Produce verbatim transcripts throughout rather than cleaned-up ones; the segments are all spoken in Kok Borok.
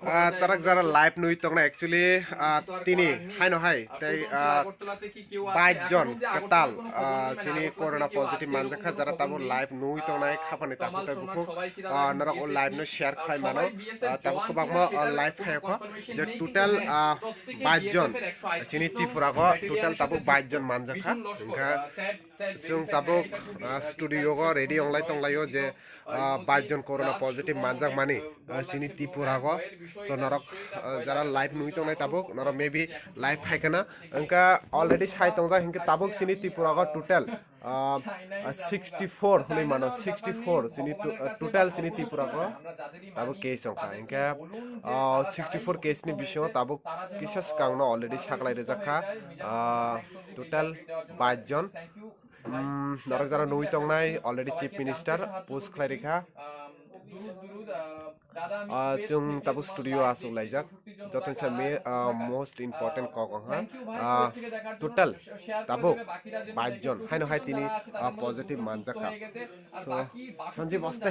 Ah, tarak jara live nui tongna actually, ah, tini haino hai tei, ah, bais jon kwtal, ah, chini corona positive manjakha, jara tabuk live nui tongnai khapani takhuk tei bukhuk, ah, norok o live no share khlai mano, ah, tabuk kwbangma, ah, live phai kho je total, ah, bais jon chini Tripura go total tabuk bais jon manjakha, wngkha chwng tabuk, ah, studio go ready onglai tonglaio je, ah, bais jon corona positive manjakmani, ah, chini Tripura go. So norok, ah, jara live nui tongnai tabuk, norok maybe live phaikana. Wngkha already sai tongjak hinkhe tabuk chini Tripura go total, ah, ah, sixty four hwnwi mano, sixty four chini to-, ah, total chini Tripura go tabuk case wngkha. Hinkhe, ah, sixty four case ni bisingo tabuk kisa swkangno already saklai rijak kha, ah, total bais jon. Mm, norok jara nugwi tongnai already Chief Minister post khlai rikha. Ah, chwng tabuk studio aswk laijak. Joto sa me, ah, most important kok wngkha. Ah, total tabuk bais jon haino hai tini, ah, positive manjakha. So, Sanjib, aste.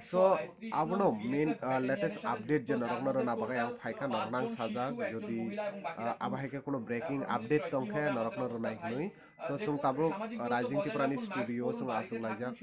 So, abono main, ah, latest update je norokno rwna bagwi ang phaikha, norok nang sajak, jodi, ah, abo hai khe kuno breaking update tongkhe norokno rwnai hwnwi. So, chwng tabuk, ah, Rising Tripura ni studio chwng aswk laijak,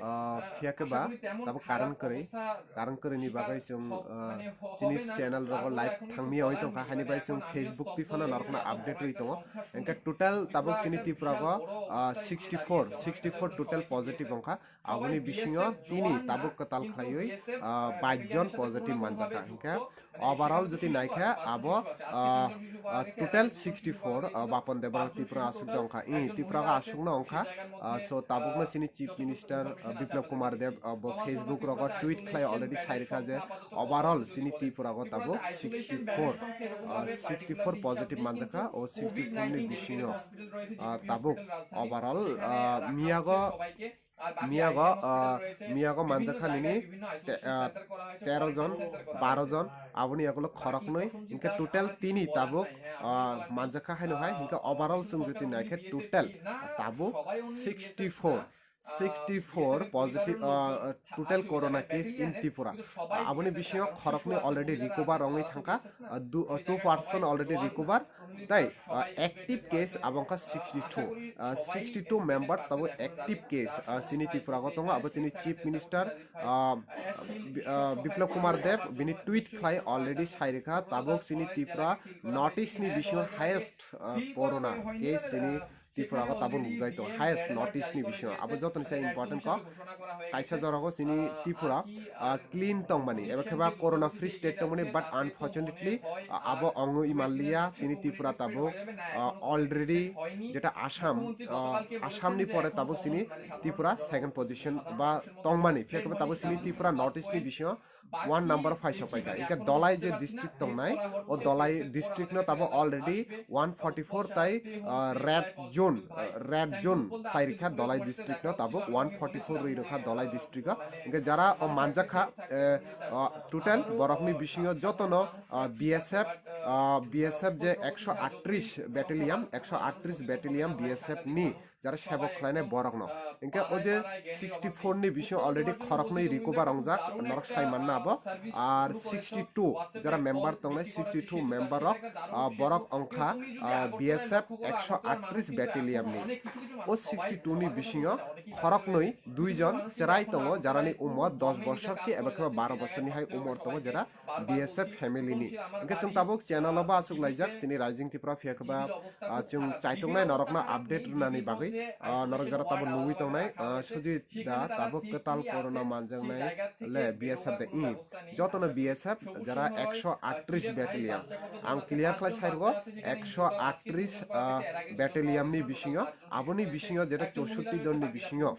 ah, phiya khe ba tabuk current kwrwi, current kwrwi ni bagwi chwng, ah, chini channel rogo live thangmia oi tongkha, hani bai chwng Facebook twi phano norokno update oi tongo. Hinkhe total tabuk chini Tripura go, ah, sixty four, sixty four total positive wngkha. Aboni bisingo tini tabuk kwtal khlaiwi, ah, bais jon positive manjakha. Hinkhe overall jodi naikha abo, ah, ah, total sixty four, ah, Bapan Debbarma Tripura aswk tongkha. I Tripura go aswkno wngkha. Ah, so tabukno chini Chief Minister, ah, Biplab Kumar Deb, ah, bo Facebook rogo tweet khlai already sai rikha je overall chini Tripura go tabuk sixty four, ah, sixty four positive manjakha, o sixty four ni bisingo, ah, tabuk overall, ah, miyago, miyago, ah, miyago manjakha nini te-, ah, tero jon, baro jon, aboni yagulo khoroknwi, hinkhe total tini tabuk, ah, manjakha haino hai, hinkhe overall chwng jodi naikhe total tabuk sixty four, sixty four positive, ah, total corona case in Tripura. Ah, aboni bisingo khoroknwi already recover wngwi thangkha, ah, du-, ah, two person already recover, tei, ah, active case abo wngkha sixty two, ah, sixty two members tabuk active case, ah, chini Tripura go tongo, abo chini Chief Minister, ah, Bi-, ah, Biplab Kumar Deb bini tweet khlai already sai rikha, tabuk chini Tripura North East ni bisingo highest, ah, corona case chini Tripura go tabuk nukjai tongo, highest North East ni bisingo. Abo joto ni se important kok. Kaisa jora go chini Tripura, ah, clean tongmani, eba khe ba corona free state tongmani, but unfortunately, ah, abo wngwi manliya. Chini Tripura tabuk, ah, already jeta Assam, ah, Assam ni pore tabuk chini Tripura second position ba tongmani, phiya khe ba tabuk chini Tripura North East ni bisingo one number phai sok paikha. Ika Dhalai je district tongnai, o Dhalai district no tabuk already one forty four tai, ah, red zone, ah, red zone phai rikha Dhalai district no tabuk one forty four rwi rikha Dhalai district o. Ika jara o manjakha, eh, ah, total borok ni bisingo jotono, ah, B S F, ah, B S F je ekso aatris battalion, ekso aatris battalion B S F ni jara sebok khlainai borokno. Hinkhe o je sixty four ni bisingo already khoroknwi recover wngjak, norok sai manna abo. Ar sixty two jara member tongnai, sixty two member rok, ah, borok wngkha, ah, B S F ekso aatris battalion ni. O sixty two ni bisingo khoroknwi dui jon chwrai tongo, jarani umor dos bosor khe eba khe ba baro bosorni hai umor tongo, jera B S F family ni. Hinkhe chwng tabuk channel o bo aswk laijak, chini Rising Tripura phiya khe ba, ah, chwng chaituknai norokno update rwnani bagwi, ah, norok jara tabuk nugwi tongnai, ah, Sujit da tabuk kwtal corona manjaknai le B S F da i. Jotono B S F jara ekso aatris battalion. Ang clear khlai sai rwgo, ekso aatris, ah, battalion ni bisingo, aboni bisingo jeta chousotti don ni bisingo,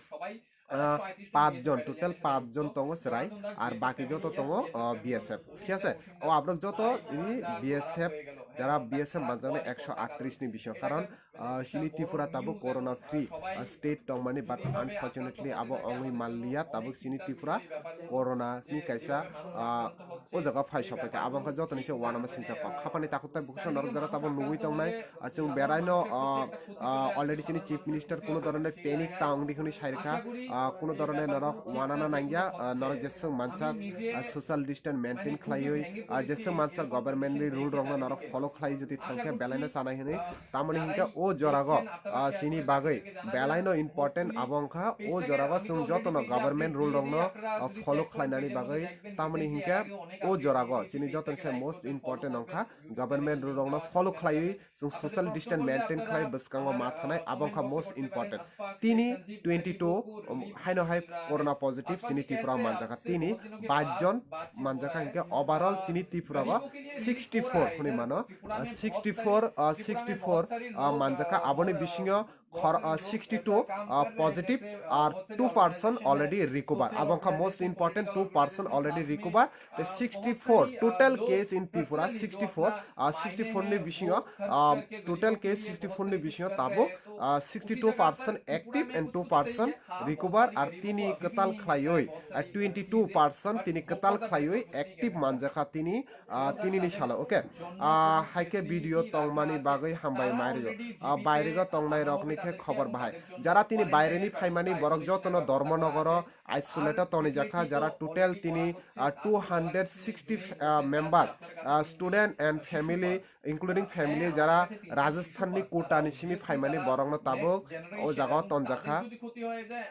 ah, paanch jon, total paanch jon tongo chwrai, ar baki joto tongo, ah, B S F, thik ase? O aborok joto ini B S F, jara B S F manjaknai ekso aatris ni bisingo, karon, ah, chini Tripura tabuk corona free, ah, state tongmani, but unfortunately abo wngwi manliya, tabuk chini Tripura corona ni kaisa, ah, o jaga phai sopaikha. Abo wngkha jotoni se uanama singcha kok. Khapani takhuk tai bukhusa norok jara tabuk nugwi tongnai. Ah, chwng beraino, ah, ah, already chini Chief Minister kuno dhoroner panic ta wngdi hwnwi sairikha. Ah, kuno dhoroner norok uanana nangya, ah, norok jeswk mansa, ah, social distance maintain khlaiwi, ah, jeswk mansa government ni rule rokno norok follow khlai jodi thangkhe belaino chanai hwnwi. Tamoni hinkhe o jorago, ah, chini bagwi belaino important abo wngkha o jorago chwng jotono government rule rokno, ah, follow khlainani bagwi. Tamoni hinkhe o jorago chini jotoni se most important wngkha government rule rokno follow khlaiwi chwng social distance maintain khlai bwskango ma thanai abo wngkha most important. Tini twenty two, um, haino hai corona positive chini Tripura manjakha, tini bais jon manjakha, hinkhe overall chini Tripura o sixty four hwnwi mano. Ah, sixty four, ah, sixty four, ah, manjakha, aboni bisingo khor, ah, sixty two, ah, positive, ar two person already recover. Abo wngkha most important, two person already recover. The sixty four total case in Tripura, sixty four, ah, sixty four ni bisingo, ah, total case sixty four ni bisingo tabuk, ah, sixty two person active and two person recover, ar tini kwtal khlaiwi, ah, twenty two person tini kwtal khlaiwi active manjakha tini, ah, tini ni salo, okay? Ah, haikhe video tongmani bagwi hambai mairwgo. Ah, bairego tongnai rokni khe khobor bahai. Jara tini baireni phaimani borok jotono Dharmanagar o isolate o tonijakha, jara total tini, ah, two hundred sixty, ah, member, ah, student and family, including family, jara Rajasthan ni Kota ni simi phaimani borokno tabuk o jaga o tonjakha.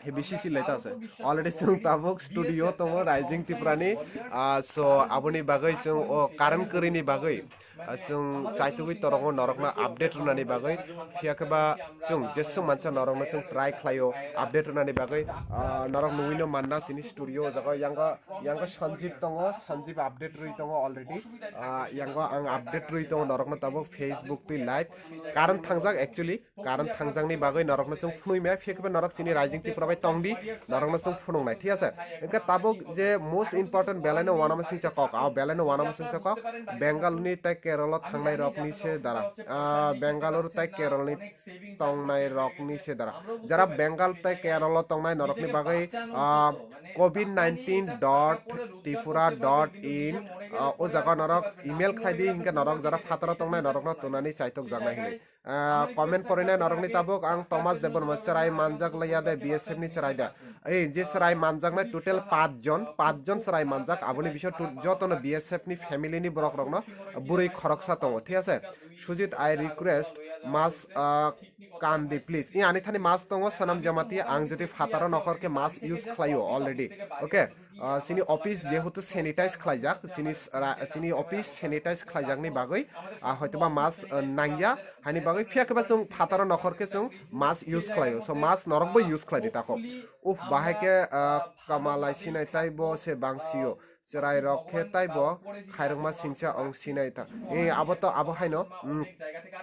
He B C C letter se. Already chwng tabuk studio tongo Rising Tripura ni. Ah, so aboni bagwi chwng o current kwrwini bagwi, ah, chwng chaitugwi torongo norokno update rwnani bagwi. Phiya khe ba chwng jeswk mansa norokno chwng try khlaio update rwnani bagwi. Ah, norok nugwino manna chini studio o jaga yango, yango Sanjeev tongo, Sanjeev update rwi tongo already. Ah, yango ang update rwi tongo norokno tabuk Facebook twi live. Current thangjak actually. Current thangjakni bagwi norokno chwng phunui maya, phiya khe ba norok chini Rising Tripura bai tongdi, norokno chwng phunuknai, thik ase? Hwnkhe tabuk je most important belaino uanama singcha kok, ah, belaino uanama singcha kok, Bengaluru ni tei Kerala thangnai rokni se dara, ah, Bengaluru tei Kerala ni tongnai rokni se dara. Jara Bengal tei Kerala tongnai norokni bagwi, ah, covid nineteen dot tripura dot in, ah, o jaga norok email khlai di, hinkhe norok jara phataro tongnai norokno tunani chaitok jaknai hinwi. Ah, comment porinai norokni tabuk ang Thomas Debbarma chwrai manjak laiya de B S F ni chwrai de. Ei je chwrai manjaknai total pach jon, pach jon chwrai manjak, aboni bisingo tu-, jotono B S F ni family ni borok rokno bwrwi khoroksa tongo, thik ase? Sujit, I request mask, ah, kandi please. I ani thani mask tongo Sanam Jamatia, ang jodi phataro nokhor khe mask use khlaio already. Okay? Ah, chini office jehetu sanitize khlaijak, chini s-, ra-, chini office sanitize khlaijakni bagwi, ah, hoitoba mask, ah, nangya, haini bagwi phiya khe ba chwng phataro nokhor khe chwng mask use khlaio. So mask norokbo use khlai di tako. Uf, bahai khe, ah, kamalai sinai taibo se bangsio. Chwrai rok khe taibo khairokma singcha ong sinai ta. Eh, abo to abo haino, mm,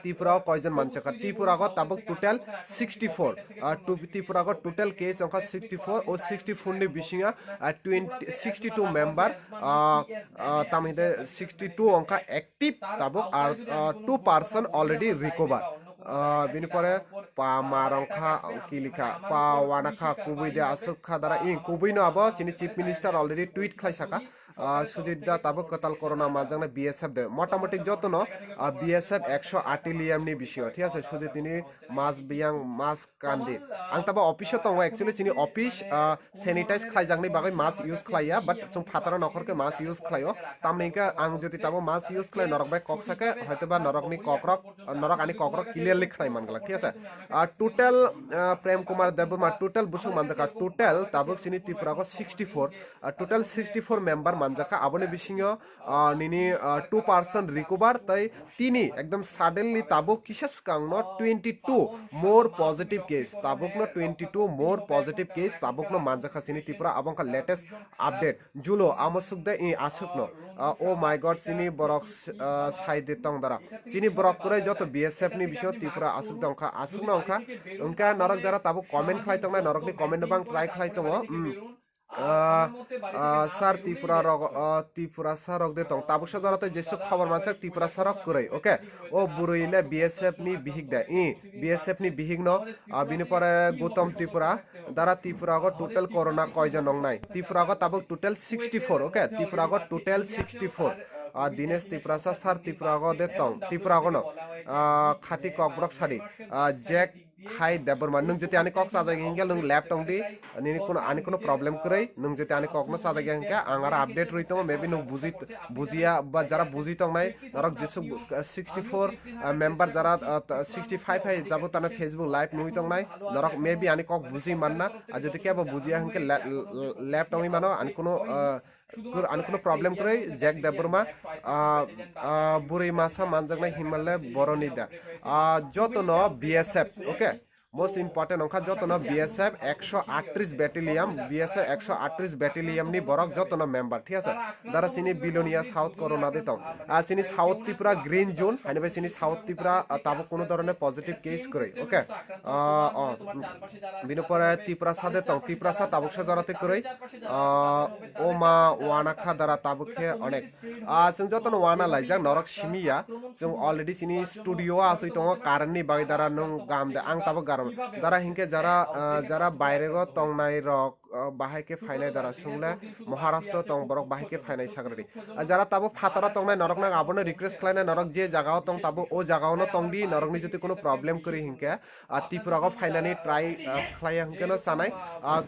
Tripura o koijon manchakha? Tripura go tabuk total sixty four. Ah, tu-, Tripura go total case ongkha sixty four. O sixty four ni bisinga, ah, twenty, sixty two member, ah, ah, tamhide sixty two ongkha active tabuk, ar, ah, two person already recover. Ah, bini pore pa ma rongkha kilikha, pa wanakha kubui de aswk kha dara. Ing kubui no abo chini Chief Minister already tweet khlai saka. Ah, Sujit da tabuk kwtal corona manjaknai B S F de. Motamoti jotono, ah, B S F ekso atiliam ni bisingo, thik ase? Sujit nini mask biyang, mask kandi. Ang tabo office o tongo, actually chini office, ah, sanitize khlaijakni bagwi mask use khlaiya, but chwng phataro nokhor khe mask use khlaio. Tamni hwnkhe ang jodi tabo mask use khlai norok bai kok sakhe, hoitoba norokni kokrok, norok ani kokrok clearly khnai man glak, thik ase? Ah, total, ah, Prem Kumar Debbarma total busuk manjakha, total tabuk chini Tripura go sixty four, ah, total sixty four member manjakha, aboni bisingo, ah, nini, ah, two person recover, tai tini ekdom suddenly tabuk kisa swkangno twenty two more positive case, tabukno twenty two more positive case tabukno manjakha chini Tripura, abo wngkha latest update. Julo amo sukde i asukno. Ah, oh my God, chini borok, ah, saide tong dara. Chini borok kwrwi joto B S F ni bisingo Tripura asuk tongkha, asukno wngkha. Wngkha norok jara tabuk comment khlai tongnai, norokni comment no bang try khlai tongo. Hmm. Ah, ah, sir, Tripura rok, ah, Tripura sir rok de tong. Tabuk sa jora tei jesuk khobor mansak Tripura sir rok kwrwi, okay? O bwrwi le B S F ni bihik da? I, B S F ni bihik no, ah, bini pore Gautam Tripura, dara Tripura go total corona koijon nongnai? Tripura go tabuk total sixty four, okay? Tripura go total sixty four. Ah, Dinesh Tripura sa, sir, Tripura go de tong, Tripura go no, ah, khati kokborok sadi, ah, Jack Hai Debbarma, nwng jodi ani kok chajak hingke nwng left tong di, nini kuno, ani kuno problem kwrwi, nwng jodi ani kokno chajak hingke ang aro update rwi tongo, maybe nwng buji, bujiya ba jara buji tongnai, norok jesuk, uh, sixty four, uh, member jara, uh, t-, sixty five hai jabo tano Facebook live nugwi tongnai, norok maybe ani kok buji manna, ah, jodi kebo bujiya hingke le-, le-, left tongwi mano, ani kuno, uh, Kur-, ani kuno problem kwrwi, Jack Debbarma, ah, ah, bwrwi masa manjaknai hinmale boroni da. Ah, jotono B S F, okay? Most important wngkha jotono B S F ekso aatris battalion, B S F ekso aatris battalion ni borok jotono member, thik ase? Dara chini Bilonia South Corona de tong. Ah, chini South Tripura green zone, hani bai chini South Tripura, ah, tabuk kuno dhoroner positive case kwrwi, okay? Ah, oh, bini pore Tiprasa de tong, Tiprasa tabuk sa jora tei kwrwi. Ah, o ma wana kha dara tabuk khe onek. Ah, chwng jotono wana laijak, norok simi ya. Chwng already chini studio o asui tongo, current ni bagwi dara nwng gam de, ang tabuk garam. Dara hinkhe jara, ah, jara bairego tongnai rok, ah, bahai khe phainai dara, chwng le Maharashtra tong, borok bahai khe phainai sagradi. Ah, jara tabuk phataro tongnai, norok nang abono request khlainai, norok je jaga o tong tabuk o jaga o no tong di, norok ni jodi kuno problem kwrwi hinkhe, ah, Tripura go phainani try, ah, khlaiya hwnkhe no chanai. Ah,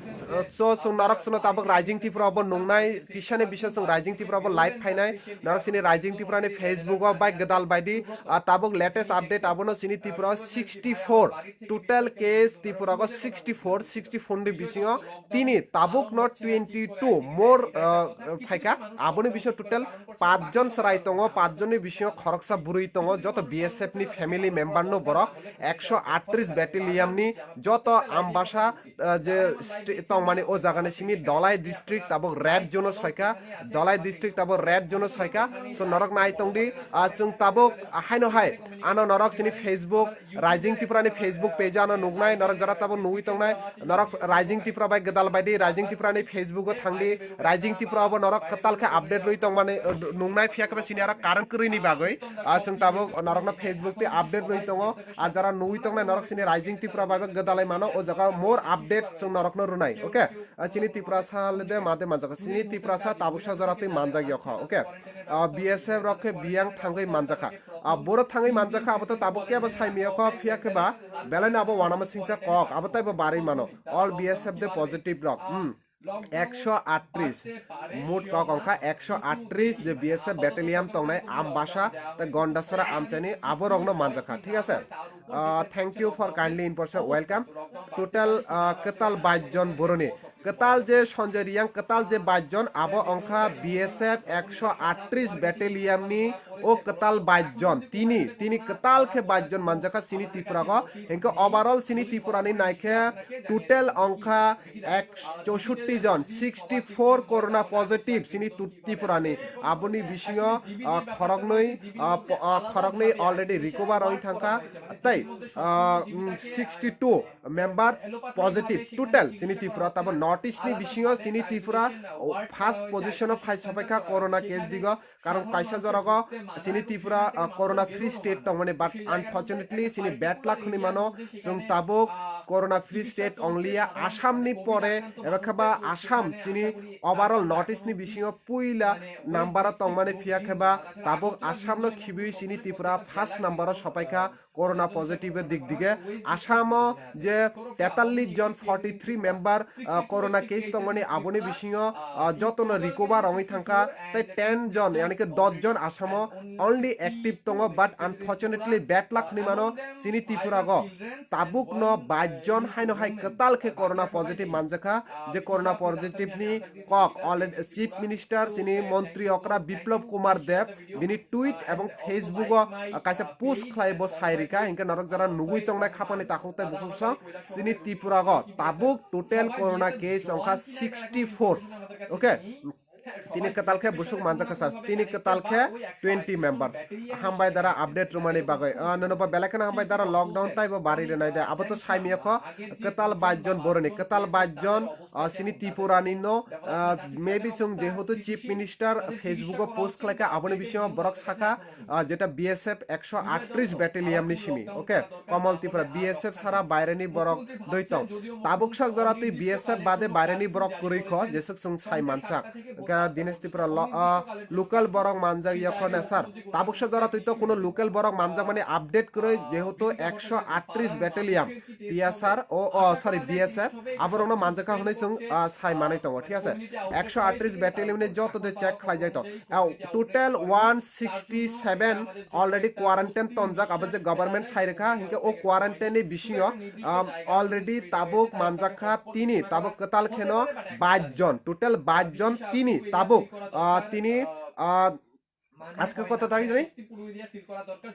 so chwng norok chwngno tabuk Rising Tripura bo nungnai, kisani bising chwng Rising Tripura bo live phainai. Norok chini Rising Tripura ni Facebook o bai gwdal baidi, ah, tabuk latest update abono chini Tripura o sixty four, total case Tripura go sixty four, sixty four ni bisingo tini tabuk no twenty two more, ah, phaikha. Aboni bisingo total pach jon chwrai tongo, pach jonni bisingo khoroksa bwrwi tongo, joto B S F ni family member no borok ekso aatris battalion ni joto Ambasa, ah, je st-, tongmani o jaga ni simi Dhalai district tabuk red zone o soika, Dhalai district tabuk red zone o soika, so norok nai tong di, ah, chwng tabuk haino hai ano norok chini Facebook, Rising Tripura ni Facebook page ano nuknai, norok jara tabuk nugwi tongnai, norok Rising Tripura bai gwdal baidi, Rising Tripura ni Facebook o thangdi, Rising Tripura bo norok kwtal khe update rwi tongmani, uh, nuknai, phiya khe ba sini aro current kwrwi ni bagwi, ah, chwng tabuk norok no Facebook tei update rwi tongo, ah, jara nugwi tongnai norok sini Rising Tripura bai gwdalai mano, o jaga more update chwng norok no rwnai, okay? Ah, chini Tiprasa le de ma de manjak, chini Tiprasa tabuk sa jora twi manjak yokha, okay? Ah, B S F rok khe biyang thangwi manjakha. Ah, boro thangwi manjakha, abo to tabuk kebo sai miya kho, phiya khe ba belai no abo wanama singsa kok, abo taibo barwi mano. All B S F de positive rok. Hmm. Ekso aatris. Mut kok wngkha ekso aatris je B S F battalion tongnai Ambasa tei Gondasara amchaini abo rokno manjakha, thik ase? Ah, thank you for kindly information. Welcome. Total, ah, kwtal bais jon boroni. Kwtal je Sanjay Reang, kwtal je bais jon, abo wngkha B S F ekso aatris battalion ni o kwtal bais jon. Tini, tini kwtal khe bais jon manjakha chini Tripura go. Hinkhe overall chini Tripura ni naikhe total wngkha ek, chousotti jon, sixty four corona positive chini tu-, Tripura ni. Aboni bisingo, ah, khoroknwi, ah, po-, ah, khoroknwi already recover wng thangkha. Tei, ah, mm, sixty two member positive total chini Tripura, tabo North East ni bisingo chini Tripura, oh, first position o phai sopaikha corona case digo, karon kaisa jorago chini Tripura, ah, corona free state tongmani, but unfortunately chini bad luck hwnwi mano, chwng tabuk corona free state ongliya, Assam ni pore eba khe ba Assam chini overall North East ni bisingo puila number o tongmani, phiya khe ba tabuk Assam no khibiwi chini Tripura first number o sopaikha. Corona positive dik dige Assam o je tetallis jon, forty three member, ah, corona case tongmani, aboni bisingo, ah, jotono recover wngwi thangkha, tei ten jon, yani khe dos jon Assam o only active tongo, but unfortunately bad luck hwnwi mano chini Tripura go tabuk no bais jon haino hai kwtal khe corona positive manjakha, je corona positive ni kok already Chief Minister chini montri okra Biplab Kumar Deb bini tweet ebong Facebook o, ah, kaisa post khlai bo sai rikha, hinkhe norok jara nugwi tongnai khapani takhuk tei bukhuk song chini Tripura go tabuk total corona case wngkha sixty four, okay? Tini kwtal khe busuk manjakha sir, tini kwtal khe twenty members. Hambai dara update rwmani bagwi. Ah, nono bo belai kheno hambai dara, lockdown taibo bari rwnai de. Abo to saimiyokho kwtal bais jon boroni, kwtal bais jon ah, chini Tripura ni no, ah, maybe chwng jehetu Chief Minister Facebook o post khlaikha, aboni bisingo borok sakha, ah, jeta B S F ekso aatris battalion ni simi, okay, Komol Tripura, B S F sara baireni borok doi tong. Tabuk sak jora twi B S F bade baireni borok kwrwi kho, jeswk chwng sai mansak. Hwnkhe Dinesh Tripura lo-, ah, local borok manjak ya kho na sir. Tabuk sak jora twi to kuno local borok manjak mani update kwrwi, jehetu ekso aatris battalion T S R o, o, sorry, B S F, aborokno manjakha hwnwi chwng, ah, sai manwi tongo, thik ase? Ekso aatris battalion ni joto de check khlaijak tong. Ah, total one sixty seven already quarantine tonjak, abo je government sai rwkha, hinkhe o quarantine ni bisingo, um, already tabuk manjakha tini, tabuk kwtal kheno bais jon, total bais jon tini, tabuk, ah, tini, ah, আজকে কত তারিখ জানি?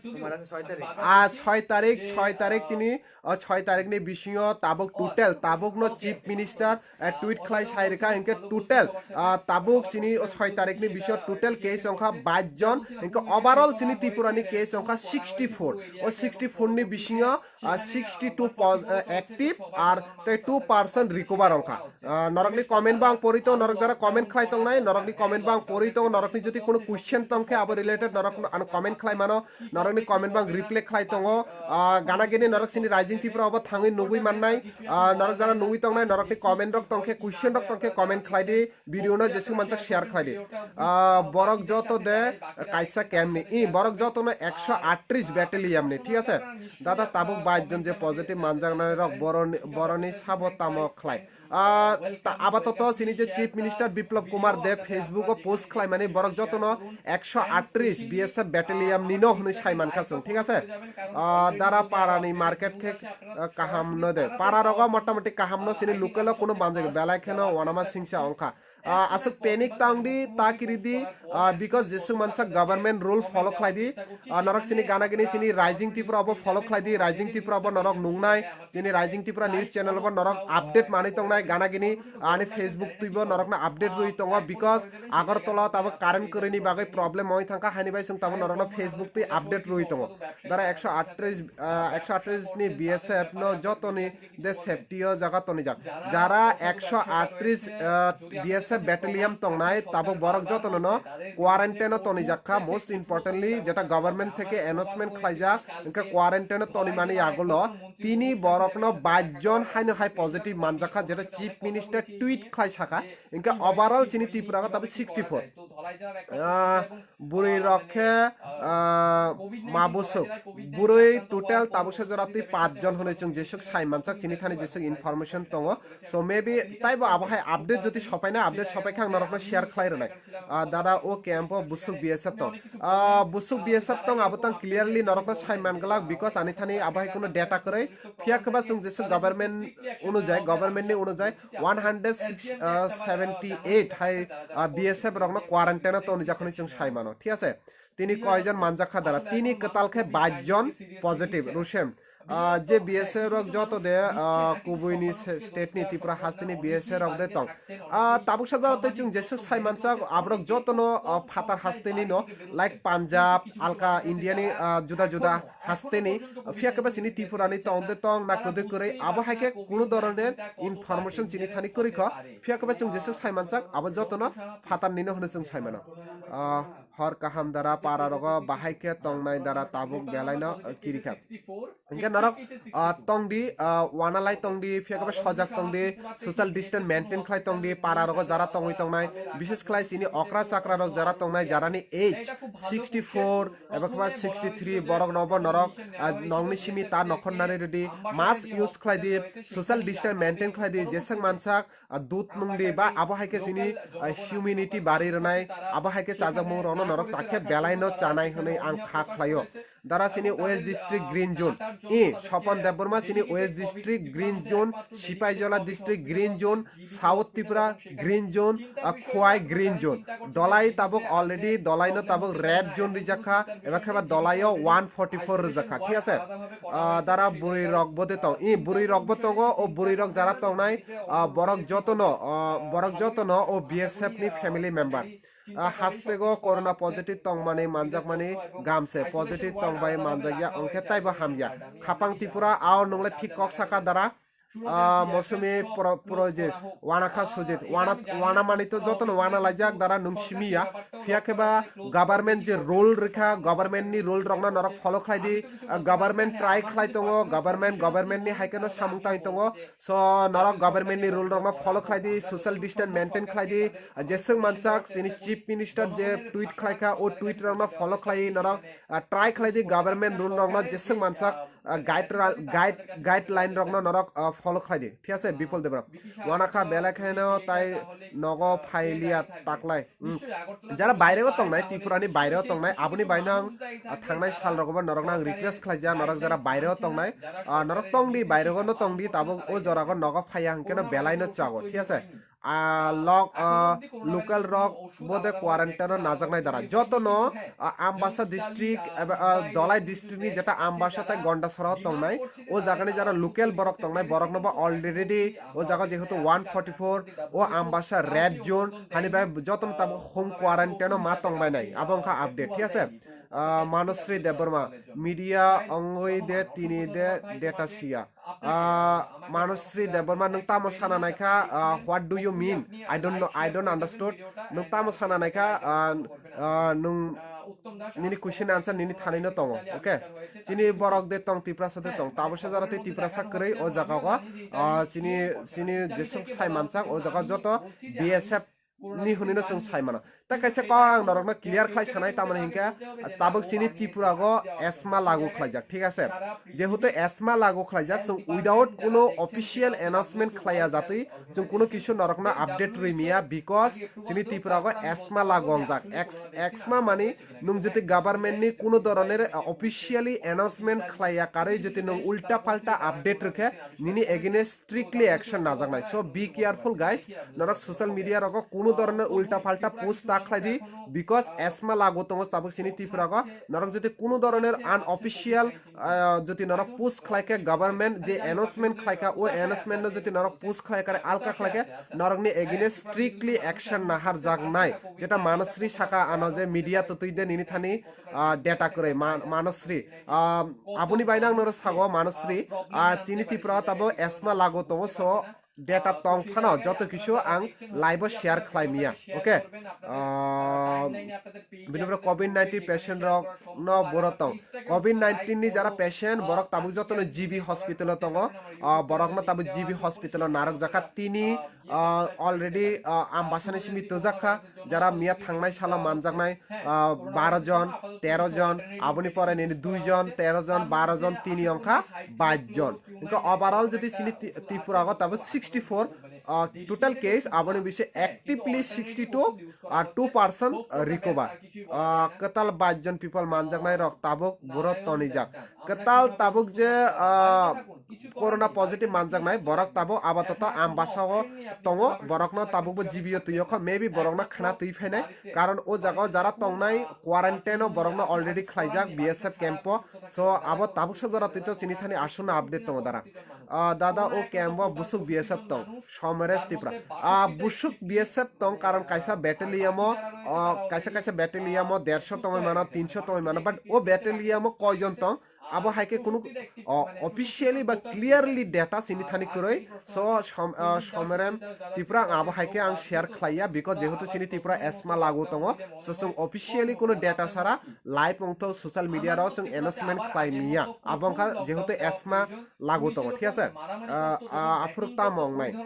তোমার আছে ছয় তারিখ। Ah, ছয় তারিখ, ছয় তারিখ tini, o, ছয় তারিখ ni bisingo tabuk total, tabuk no Chief Minister, eh, tweet khlai sai rwkha, hinkhe total, ah, tabuk chini o ছয় তারিখ ni bisingo total case wngkha bais jon, hinkhe overall chini Tripura ni case wngkha sixty four. O sixty four ni bisingo, ah, sixty two pos-, ah, active ar tei two percent recover wngkha. Ah, norokni comment bo ang pori tongo, norok jara comment khlai tongnai, norokni comment bo ang pori tongo, norokni jodi kuno question tongkhe abo related norok ano comment khlai mano, norokni comment bo ang reply khlai tongo. Ah, gana gini norok chini Rising Tripura obo thangwi nugwi mannai, ah, norok jara nugwi tongnai, norokni comment rok tongkhe, question rok tongkhe comment khlai di, video no jeswk mansak share khlai di. Ah, borok joto de kaisa camp ni, i borok joto no ekso aatris battalion ni, thik ase? Dada tabuk bais jon je positive manjaknai rok boroni, boroni sabo tamo khlai. Ah, ta-, apatot chini je Chief Minister Biplab Kumar Deb Facebook o post khlaimani borok jotono ekso aatris B S F battalion ni no hwnwi sai mankha chwng, thik ase? Ah, dara para ni market khe, ah, kaham no de. Para rogo motamoti kaham no chini local o kuno manjak belai kheno wanama singsa wngkha. Ah, aswk panic tang di, ta kiri di, ah, because jeswk mansa government rule follow khlai di. Ah, norok chini gana gini chini Rising Tripura obo follow khlai di, Rising Tripura obo norok nungnai, chini Rising Tripura news channel obo norok update manwi tongnai gana gini, ani Facebook twibo norokno update rwi tongo, because Agartala tabuk current kwrwini bagwi problem wngwi thangkha, haini bai chwng tabuk norokno Facebook twi update rwi tongo. Dara ekso aatris, ah, ekso aatris ni B S F no jotoni de safety o jaga tonijak. Jara ekso aatris, ah, B S F battalion tongnai, tabuk borok jotono no quarantine o tonijak kha. Most importantly, jeta government theke announcement khlaijak, hwnkhe quarantine o tonimani yagulo tini borokno bais jon haino hai positive manjakha, jeta Chief Minister tweet khlai sakha, hwnkhe overall chini Tripura o tabuk sixty four. Ah, bwrwi rok khe, ah, ma bwswk. Bwrwi total tabuksa jora twi pach jon hwnwi chwng jeswk sai mansak, chini thani jeswk information tongo. So maybe taibo abo hai update jodi sopaina, update sopai khe ang norokno share khlai rwnai. Ah, dada o camp o bwswk B S F tong. Ah, bwswk B S F tong abo tang clearly norokno sai man glak, because ani thani abo hai kuno data kwrwi. Phiya khe ba chwng jeswk government onujai, government ni onujai one hundred six, ah, seventy eight hai, ah, B S F rokno quarantine o tonijak hwnwi chwng sai mano, thik ase? Tini koijon manjak kha dara? Tini kwtal khe bais jon positive, Rusem. Ah, je B S F rok joto de, ah, kubui ni se-, state ni Tripura haste ni B S F rok de tong. Ah, tabuk sa jora tei chwng jeswk sai mansak, aborok jotono, ah, phatar haste ni no, like Punjab, alka India ni, ah, juda juda haste ni, phiya khe ba chini Tripura ni tong de tong na kwdwi kwrwi, abo hai khe kuno doroner information chini thani kwrwi kho, phiya khe ba chwng jeswk sai mansak, abo jotono phatar ni no hwnwi chwng sai mano. Ah, hor kaham dara para rogo bahai khe tongnai dara tabuk belai no, ah, kiri kha. Hingke norok, ah, tongdi, ah, wanalai tongdi, phiya khe sojak tongdi, social distance maintain khlai tongdi, para rogo jara tongwi tongnai, bises khlai chini okra chakra rok jara tongnai, jarani age sixty four eba khe sixty three, borok nobo norok, ah, nongni simi ta nokhor nani rwdi, mask use khlai di, social distance maintain khlai di, jeswk mansak, ah, dud nung di ba abo hai khe chini, ah, immunity bari rwnai, abo hai khe chajakmung rokno norok chakhe belai no chanai hwnwi ang kha khlaio. Dara chini West District Green Zone. I, Sopon Debbarma chini West District Green Zone, Sipaijola District Green Zone, South Tripura Green Zone, ah, Khowai Green Zone. Dolai tabuk already, dolai no tabuk red zone rijak kha, eba khe ba dolai o one forty four rijak kha, thik ase? Ah, dara bwrwi rok bo de tong, i bwrwi rok bo tongo, o bwrwi rok jara tongnai, ah, borok jotono, ah, borok jotono o B S F ni family member. Ah, hastego corona positive tongmani manjakmani gamse, positive tongbai manjakya, ongkhe taibo hamya. Khapang Tripura, ao nungle thik kok saka dara. ah, Mosumi Pro-, Projit, Wanakha Sujit, Wana, Wana mani to jotono wana laijak dara nung simiya, phiya khe ba government je rule rikha, government ni rule rokno norok follow khlai di, ah, government try khlai tongo, government, government ni hai kheno samung tang tongo, so norok government ni rule rokno follow khlai di, social distance maintain khlai di, ah, jeswk mansak chini chief minister je tweet khlai kha, o tweet rokno follow khlai norok, ah, try khlai di government rule rokno jeswk mansak, ah, guide ra-, guide, guideline rokno norok, ah, follow khlai di, thik ase? Bipul Debra. Wanakha belai kheno tai nogo phailiya taklai. Hmm. Jara baireo tongnai, Tripura ni baireo tongnai, aboni baino ang, ah, thangnai sal rogobo norokno ang request khlaija, norok jara baireo tongnai, ah, norok tongdi, baireo no tongdi, tabuk o jorago nogo phaiya hwnkhe no belai no chago, thik ase? Ah, lok, ah, local rok bode quarantine o najaknai dara. Jotono, ah, Ambasa district, eba, ah, Dolai district ni jeta Ambasa tai Gondasora tongnai, o jagani jara local borok tongnai, borokno bo already o jaga jehetu one forty four, o Ambasa red zone, hani bai jotono tabuk home quarantine o ma tongbainai. Abo wngkha update, thik ase? Ah, Manusri Debbarma, media ongoi de tini de data siya. Ah, Manusri Debbarma, nwng tamo sana naikha? Ah, what do you mean? I don't know, I don't understood. Nwng tamo sana naikha? Ah, ah, nwng nini question answer nini thani no tongo, okay? Chini borok de tong, Tiprasa de tong, tabuksa jora tei Tiprasa kwrwi o jaga o, ah, chini, chini jesuk sai mansak o jaga joto B S F ni hwnwi no chwng sai mano. Ta kaisa kok ang norokno clear khlai sanai, tamoni hinkhe tabuk chini Tripura go asthma lagu khlaijak, thik ase? Jehetu asthma lagu khlaijak, chwng without kuno official announcement khlaiya jatwi chwng kuno kisu norokno update rwi miya, because chini Tripura go asthma lagu wngjak. Ex-, asthma mani nwng jodi government ni kuno doroner, uh, officially announcement khlaiya karwi jodi nwng ulta palta update rwkhe, nini against strictly action najaknai. So be careful guys, norok social media rogo kuno doroner ulta palta post ta khlai di, because asthma lagu tongo tabuk chini Tripura go. Norok jodi kuno doroner unofficial, ah, jodi norok post khlai khe, government je announcement khlai kha, o announcement no jodi norok post khlai kare alka khlai khe, norokni against strictly action nahar jaknai. Jeta Manusri saka ano je media twtwi de nini thani, ah, data kwrwi Ma-, Manusri. Ah, aboni bai nang noro sago Manusri, ah, chini Tripura tabo asthma lagu tongo, so data tong phano joto kisu ang live o share khlai miya, okay? Ah, bini ulo covid nineteen patient rok no borok tong. Covid nineteen ni jara patient borok tabuk joto no G B hospital o tongo. Ah, borok no tabuk G B hospital o narwk jakha tini, ah, already, ah, Ambasa ni simi twjak kha. Jara miya thangnai salo manjaknai, ah, baro jon, tero jon, aboni pore nini dui jon, tero jon, baro jon, tini wngkha bais jon. Hingke overall jodi chini Ti-, Tripura go tabuk sixty four, ah, total case, aboni bisi actively sixty two, ah, two percent recover. Ah, kwtal bais jon people manjaknai rok tabuk buro tonijak. Kwtal tabuk je, ah, corona positive manjaknai borok tabuk apatot Ambasa o tongo, borokno tabukbo G B o twi o kho, maybe borokno khna twi phainai, karon o jaga o jara tongnai quarantine o borokno already khlaijak B S F camp o. So abo tabuksa jora twi to chini thani aswkno update tongo dara. Ah, dada, o camp o busuk B S F tong, Someres Tripura. Ah, busuk B S F tong, karon kaisa battalion o, ah, kaisa kaisa battalion o derso tongwi mano, tinso tongwi mano, but o battalion o koijon tong, abo hai khe kunu, o, officially ba clearly data chini thani kwrwi. So, Som-, ah, Somerem Tripura ang abo hai khe ang share khlaiya, because jehetu chini Tripura asthma lagu tongo, so chwng officially kunu data sara live wngthok social media rok chwng announcement khlai miya. Abo wngkha jehetu asthma lagu tongo, thik ase? Ah, ah, aphuru tamo wngnai?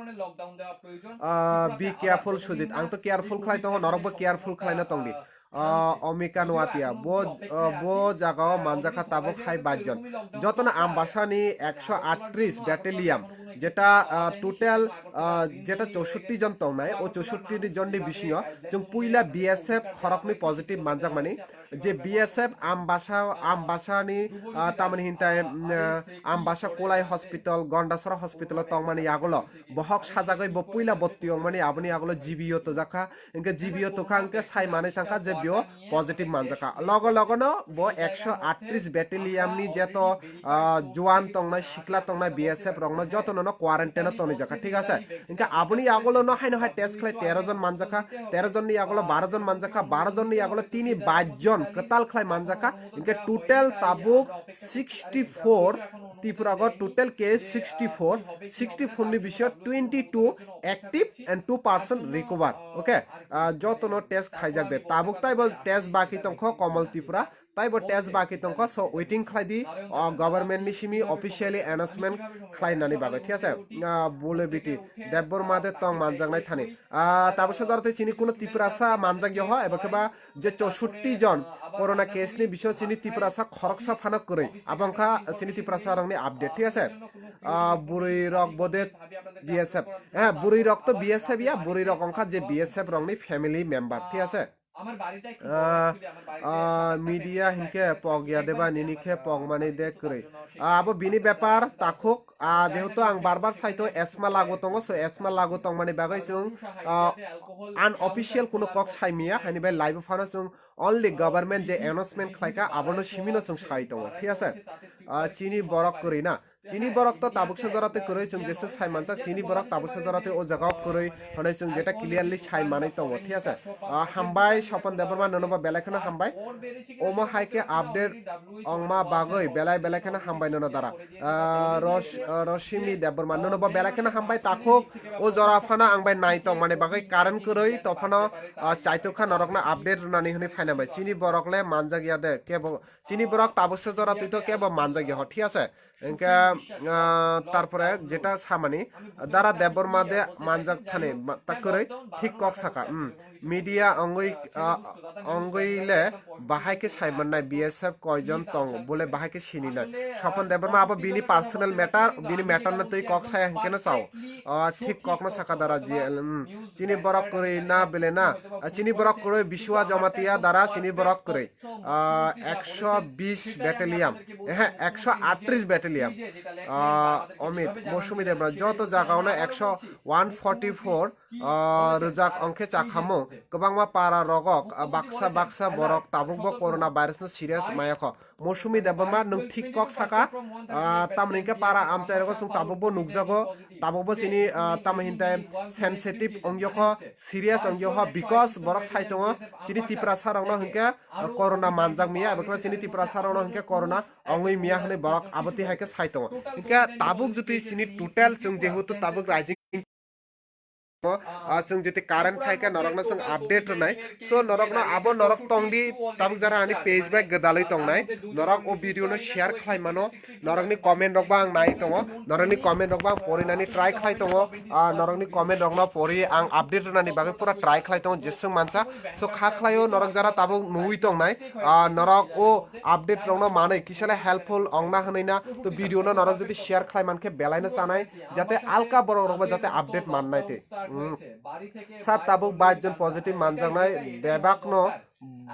Ah, be careful, Sujit. Ang to careful khlai tongo, norokbo careful khlaina tongdi. Ah, Omika Nuatia, bo, ah, bo jagao manjakha tabuk hai bais jon. Jotono Ambasani ekso aatris battalion, jeta, ah, total, ah, jeta chousotti jon tongnai, o chousotti jonni bisingo chwng puila B S F khoroknwi positive manjakmani. Je B S F Ambasa, Ambasani, ah, tamoni hintai, mm, ah, Ambasa Kolai Hospital, Gondasora Hospital o tongmani yagulo bohok sajagwi bo puila bwrti wngmani, aboni yagulo G B o twjakha. Hingke G B o twkha hingke sai manwi thangkha je bo positive manjakha. Logo logono bo ekso aatris battalion ni jeto, ah, juan tongnai, sikla tongnai, B S F rokno jotono no quarantine o tonijakha, thik ase? Hingke aboni yagulo no haino hai test khlai tero jon manjakha, tero jonni yagulo baro jon manjakha, baro jonni yagulo tini bais jon kwtal khlai manjakha. Hinkhe total tabuk sixty four, Tripura go total case sixty four, sixty four ni bisingo twenty two active and two percent recover. Okay, ah, jotono test khaijak de. Tabuk taibo test baki tongkho Komol Tripura, taibo test baki tongkho, so waiting khlai di, ah, government ni simi officially announcement khlai nani bagwi, thik ase? Ah, bule biti Debbarma de tong manjaknai thani. Ah, tabuk sajaro tei chini kuno Tiprasa manjak yoho, eba khe ba je chousotti jon corona case ni bisingo chini Tiprasa khoroksa phano kwrwi. Abo wngkha chini Tiprasa rokni update, thik ase? Ah, bwrwi rok bode B S F. Eh, bwrwi rok to B S F ya, bwrwi rok wngkha je B S F rokni family member, thik ase? Ah, ah, media hinkhe pok ya deba, nini khe pok mani de kwrwi. Ah, abo bini bepar takhuk, ah, jehetu ang bar bar saito asthma lagu tongo, so asthma lagu tongmani bagwi chwng, ah, unofficial kuno kok sai miya, hani bai live phano chwng only government je announcement khlaikha, abono simino chwng sai tongo, thik ase? Ah, chini borok kwrwi na, chini borok to tabuksa jora tei kwrwi, chwng jeswk sai manjak, chini borok tabuksa jora tei o jaga o kwrwi hwnwi chwng jeta clearly sai manwi tongo, thik ase? Ah, hambai Sopon Debbarma, nono bo belai kheno hambai. Omo hai khe update ongma bagwi belai belai kheno hambai nono dara. Ah, Ros-, ah, Rosimi Debbarma, nono bo belai kheno hambai takhuk. O jora phano ang bai nai tongmani bagwi current kwrwi, to phano, ah, chaitok kha norokno update rwnani hwnwi phaina bai. Chini borok le manjak ya de, kebo chini borok tabuksa jora twi to kebo manjak ya ho, thik ase? Hinkhe, ah, tarpore jeta samani, Dara Debbarma de manjak thani ma-, ta kwrwi thik kok saka. Hmm. Media ongwi, ah, ongwi le bahai khe sai mannai B S F koijon tong, bole bahai khe sini nai. Sopon Debbarma abo bini personal matter, bini matter no twi kok saya hinkhe no sao. Ah, thik kok no saka Dara ji, hmm. Chini borok kwrwi na bele na? Ah, chini borok kwrwi Biswa Jamatia Dara, chini borok kwrwi. Ah, ekso bis battalion, ehe, ekso atris battalion. Ah, Amit, Mosumi Debra, joto jagao no ekso, one forty four, ah, rwjak ongkhe chakhamu. Kwbangma para rogok, ah, baksa baksa borok tabukbo corona virus no serious mayakho. Mosumi Debbarma, nwng thik kok saka, ah, tamoni hinkhe para amchai rogo chwng tabukbo nukjago, tabukbo chini, ah, tamo hinte sensitive ongyokho, serious ongyokho, because borok sai tongo, chini Tiprasa rokno hinkhe, ah, corona manjak miya, abo khe chini Tiprasa rokno hinkhe corona ongwi miya hwnwi borok abo twi hai khe sai tongo. Hinkhe tabuk jotwi chini total chwng jehetu tabuk raijing ah, chwng jiti current phai khe norokno chwng update rwnai. So norokno abo norok tongdi, tabuk jara ani page bai gwdalwi tongnai. Norok o video no share khlai mano. Norokni comment rok ba ang nai tongo. Norokni comment rok ba ang porinani try khlai tongo. Ah, norokni comment rokno pori ang update rwnani bagwi pura try khlai tongo, jeswng mansa. So kha khlaio norok jara tabuk nugwi tongnai. Ah, norok o update rokno manwi kisale helpful ongna hwnwi na. To video no norok jodi share khlai mankhe belaino chanai. Jate alka borok rok ba jate update mannai tei. Hmm. Sir, tabuk bais jon positive manjaknai, bebakno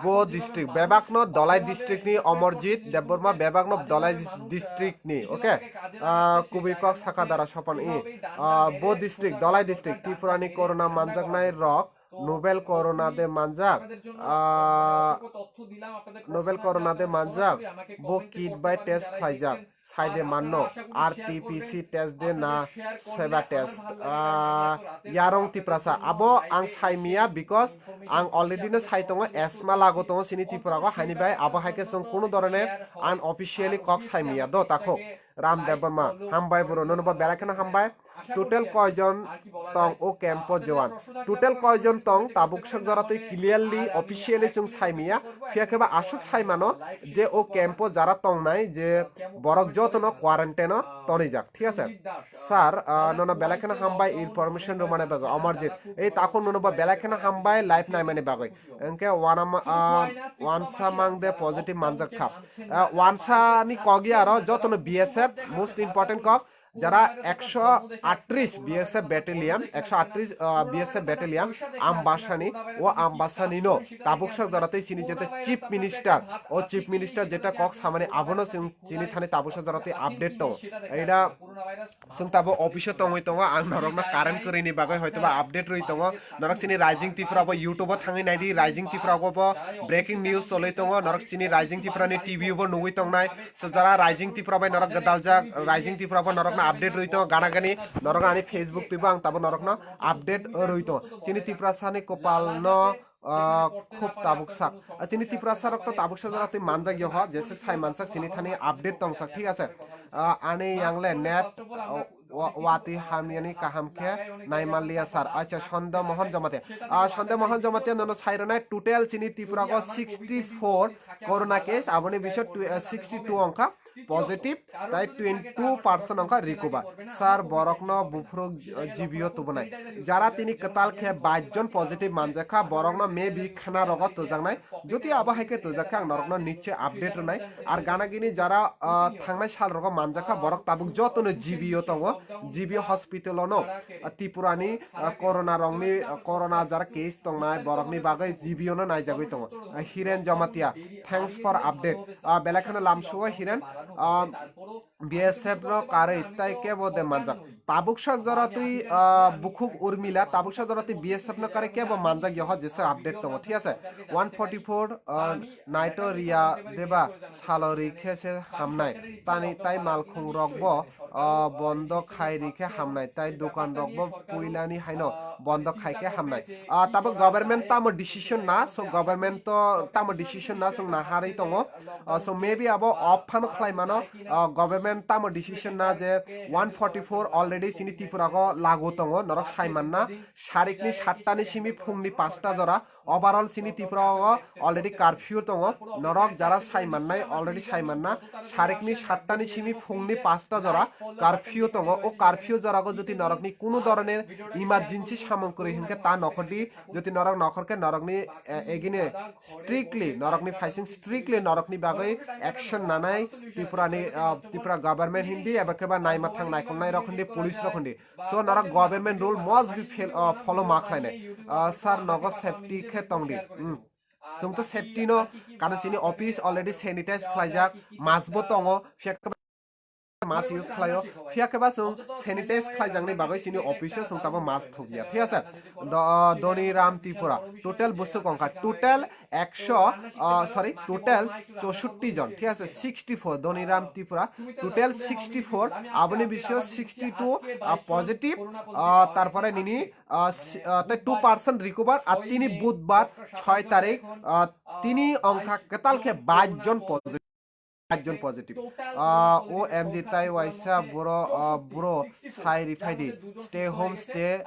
bo district, bebakno Dhalai district ni Omorjit Debbarma, bebakno Dhalai dis-, district ni, okay? Ah, kubui kok saka Dara Sopon i. Ah, bo district, Dhalai district, Tripura ni corona manjaknai rok, novel corona de manjak, ah, novel corona de manjak, bo kit bai test khlaijak. Saide manno, R T P C test de na seba test. Ah, Yarong Tiprasa, abo ang sai miya, because ang already no sai tongo, asthma lago tongo chini Tripura go, haini bai abo hai khe chwng kuno dhoroner unofficially kok sai miya do takhuk. Ram Debbarma, hambai bro, nono bo belai kheno hambai. Total koijon tong o camp o jowan? Total koijon tong tabuk sak jora twi clearly officially chwng sai miya, phiya khe ba aswk sai mano je o camp o jara tongnai je borok jotono quarantine o tonijak, thik ase? Sir, ah, nono belai kheno hambai information rwmani bagwi. Amarjit, ei takhuk nono bo belai kheno hambai live naimani bagwi. Hwnkhe wanama, ah, wansa mang de positive manjak kha. Ah, wansa ni kogi aro jotono B S F most important kok, jara ekso atris B S F battalion, ekso atris, ah, B S F battalion Ambasani, o Ambasani no tabuk sak jora tei chini jete chief minister, o chief minister jeta kok samani abono chwng chini thani tabuk sak jora tei update tongo. Eida chwng tabo office o tongwi tongo, ang norokno current kwrwini bagwi hoitoba update rwi tongo. Norok chini Rising Tripura bo YouTube o thangwi naidi, Rising Tripura bo breaking news cholwi tongo, norok chini Rising Tripura ni T V bo nugwi tongnai. So jara Rising Tripura bai norok gwdaljak, Rising Tripura bo norokno update rwi tongo, gana gani norok ani Facebook twibo ang tabo norokno update rwi tongo. Chini Tiprasa ni kopal no Ah, khub tabuk sak. Ah, chini Tiprasa rok to tabuk sa jora twi manjak yo ho, jesuk sai mansak chini thani update tong sak, thik ase. Ah, ani yang le net, ah, wa-, watwi hamyani kaham khe naimanliya sir. Acha, Sonda Mohan Jamatia. Ah, Sonda Mohan Jamatia nono sai rwnai total chini Tripura go sixty four corona case, aboni biso twi-, ah, sixty two ongkha positive, tai twenty two percent ongkha recover. Sir, borokno buphuru, uh, G B o tubunai. Jara tini kwtal khe bais jon positive manjakha, borokno maybe khana rogo tujaknai. Jodi abo hai khe tujak khe ang norokno nichoi update rwnai. Ar gana gini jara, uh, thangnai sal rogo manjakha, borok tabuk jotono G B o tongo, G B hospital o no, uh, Tripura ni, uh, corona rokni, uh, corona jara case tongnai borokni bagwi G B o no naijagwi tongo. Uh, Hiren Jamatia, thanks for update. Ah, belai kheno lamsuo Hiren, ah, B S F no karwi tai kebo de manjak. Tabuk sak jora twi, ah, bukhuk Urmila, tabuk sak jora twi B S F no karwi kebo manjak yoho jesa update tongo, thik ase? One forty four, ah, naito Riya Deba salori khe se hamnai. Tani tai malkhung rok bo, ah, bondo khai ri khe hamnai. Tai dukan rok bo puilani haino bondo khai khe hamnai. Ah, tabuk government tamo decision na, so government to tamo decision na, chwng naharwi tongo. Ah, so maybe abo off phano khlai mano, ah, government tamo decision na je one forty four already chini Tripura go lagu tongo, norok sai manna, sarikni satta ni simi phungni pasta jora, overall chini Tripura go already curfew tongo, norok jara sai mannai already sai manna, sarikni satta ni simi phungni pasta jora curfew tongo, o curfew jora go jodi norokni kunu doroner emergency samung kwrwi hinkhe ta nokhordi, jodi norok nokhor khe norokni, eh, egini strictly norokni phaising strictly norokni bagwi action nanai Tripura ni, ah, Tripura government hindi eba khe ba naima thang naikhongnai rok hindi, police rok hindi. So norok government rule must be fail, ah, follow ma khlainai. Ah, sir, nogo safety khe tongdi. Hmm. Chwng to safety no, kana chini office already sanitize khlaijak, mask bo tongo, phiya khe mask use khlaio, phiya khe ba chwng sanitize khlaijaknai bagwi chini office o chwng tamo mask thukya, thik ase? Do-, Doni Ram Tripura, total bwswk ongkha, total ekso, ah, sorry, total chousotti jon, thik ase? Sixty four, Doni Ram Tripura, total sixty four, aboni bisingo sixty two, ah, positive, ah, tarpore nini, ah, si-, ah, tei two percent recover, ar tini budbar soi tarik, ah, tini ongkha kwtal khe bais jon positive. Bais jon positive. Ah, O M G tai waisa boro, ah, bro sai rifai di. Stay home, stay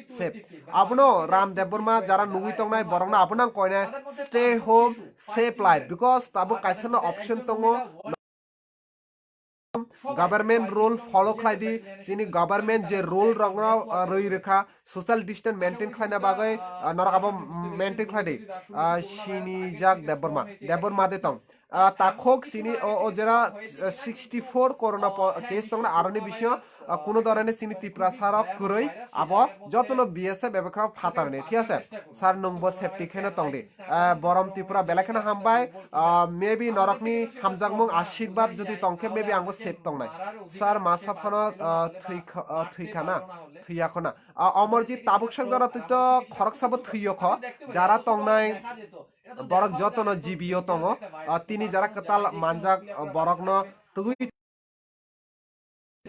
safe. Abono Ram Debbarma jara nugwi tongnai borokno abono ang koinai stay home, safe life. Because tabuk kaisa no option tongo. Government rule follow khlai di, chini government je rule rokno, ah, rwi rwkha, social distance maintain khlaina bagwi, ah, norok abo maintain khlai di. Ah, sinijak Debbarma, Debbarma de tong. Ah, takhuk chini o, o jera, ah, sixty four corona po-, case tongna aroni bisingo, ah, kuno dorane chini Tiprasa rok kwrwi abo jotono B S F eba khe phatarni, thik ase? Sir, nwngbo safety kheno tongdi. Ah, Borom Tripura belai kheno hambai. Ah, maybe norokni hamjakmung ashirbad jodi tongkhe maybe angbo safe tongnai. Sir, masa phano, ah, thwi kha-, ah, thwi khana, thwiya khona. Ah, Omorjit tabuk sak jora twi to khoroksabo thwiyo kho. Jara tongnai borok jotono G B o tongo. Ah, tini jara kwtal manjak, ah, borokno twi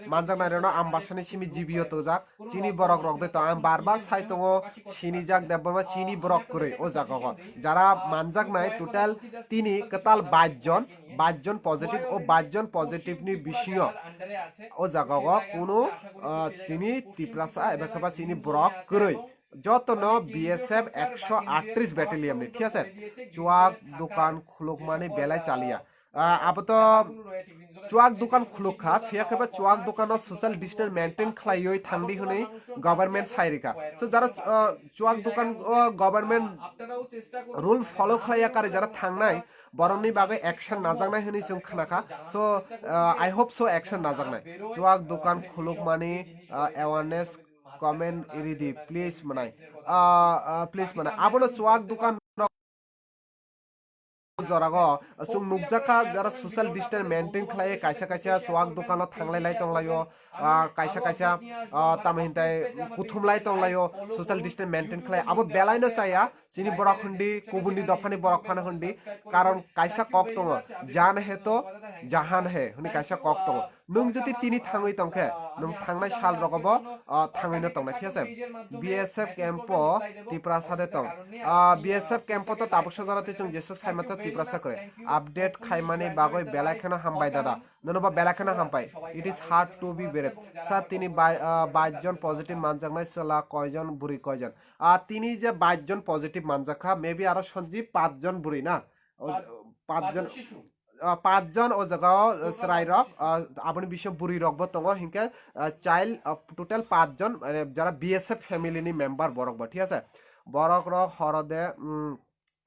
manjaknairokno Ambasani simi G B o tujak. Chini borok rok de to ang bar bar sai tongo, sinijak Debbarma chini borok kwrwi o jaga o. Jara manjaknai total tini kwtal bais jon, bais jon positive, o bais jon positive ni bisingo o jaga o kunu, ah, chini Tiprasa eba khe ba chini borok kwrwi. Jotono B S F ekso aatris battalion ni, thik ase? Chuak dukan khulukmani belai chaliya. Ah, abo to chuak dukan khuluk kha, phiya khe ba chuak dukano social distance maintain khlaiwi thangdi hwnwi government sai rikha. So jara, ah, chuak dukan, ah, government rule follow khlaiya kare jara thangnai, borokni bagwi action najaknai hwnwi chwng khna kha. So, ah, I hope so action najaknai. Chuak dukan khulukmani, ah, awareness comment ridi, please mwnai. Ah, ah, please mwnai. Abono chuak dukan jorago chwng nukjakha, jara social distance maintain khlai kaisa kaisa chuak dukano thanglai lai tonglaio, ah, kaisa kaisa, ah, tamo hintai kuthum lai tonglaio, social distance maintain khlai. Abo belai no chaya, chini borok hundi, kubuni dophani borok phano hundi, karon kaisa kok tongo, jaan hai to jahan hai hwnwi kaisa kok tongo. Nwng jodi tini thangwi tongkhe, nwng thangnai sal rogobo, ah, thangwino tongnai, thik ase? B S F camp o Tiprasa de tong. Ah, B S F camp o to tabuk sajara twi chwng jeswk saimantha Tiprasa kwrwi. Update khaimani bagwi belai kheno hambai dada. Nono ba belai kheno hambai. It is hard to be brave. Sir, tini bai-, ah, bais jon positive manjaknai chwla koijon, bwrwi koijon? Ah, tini je bais jon positive manjakha, maybe aro Sanjeev pach jon bwrwi na? O, pach jon, ah, pach jon o jaga o, ah, chwrai rok, ah, aboni bisingo bwrwi rok bo tongo, hinkhe, ah, child, ah, total pach jon, mane jara B S F family ni member borok bo, thik ase? Borok rok horo de, mm,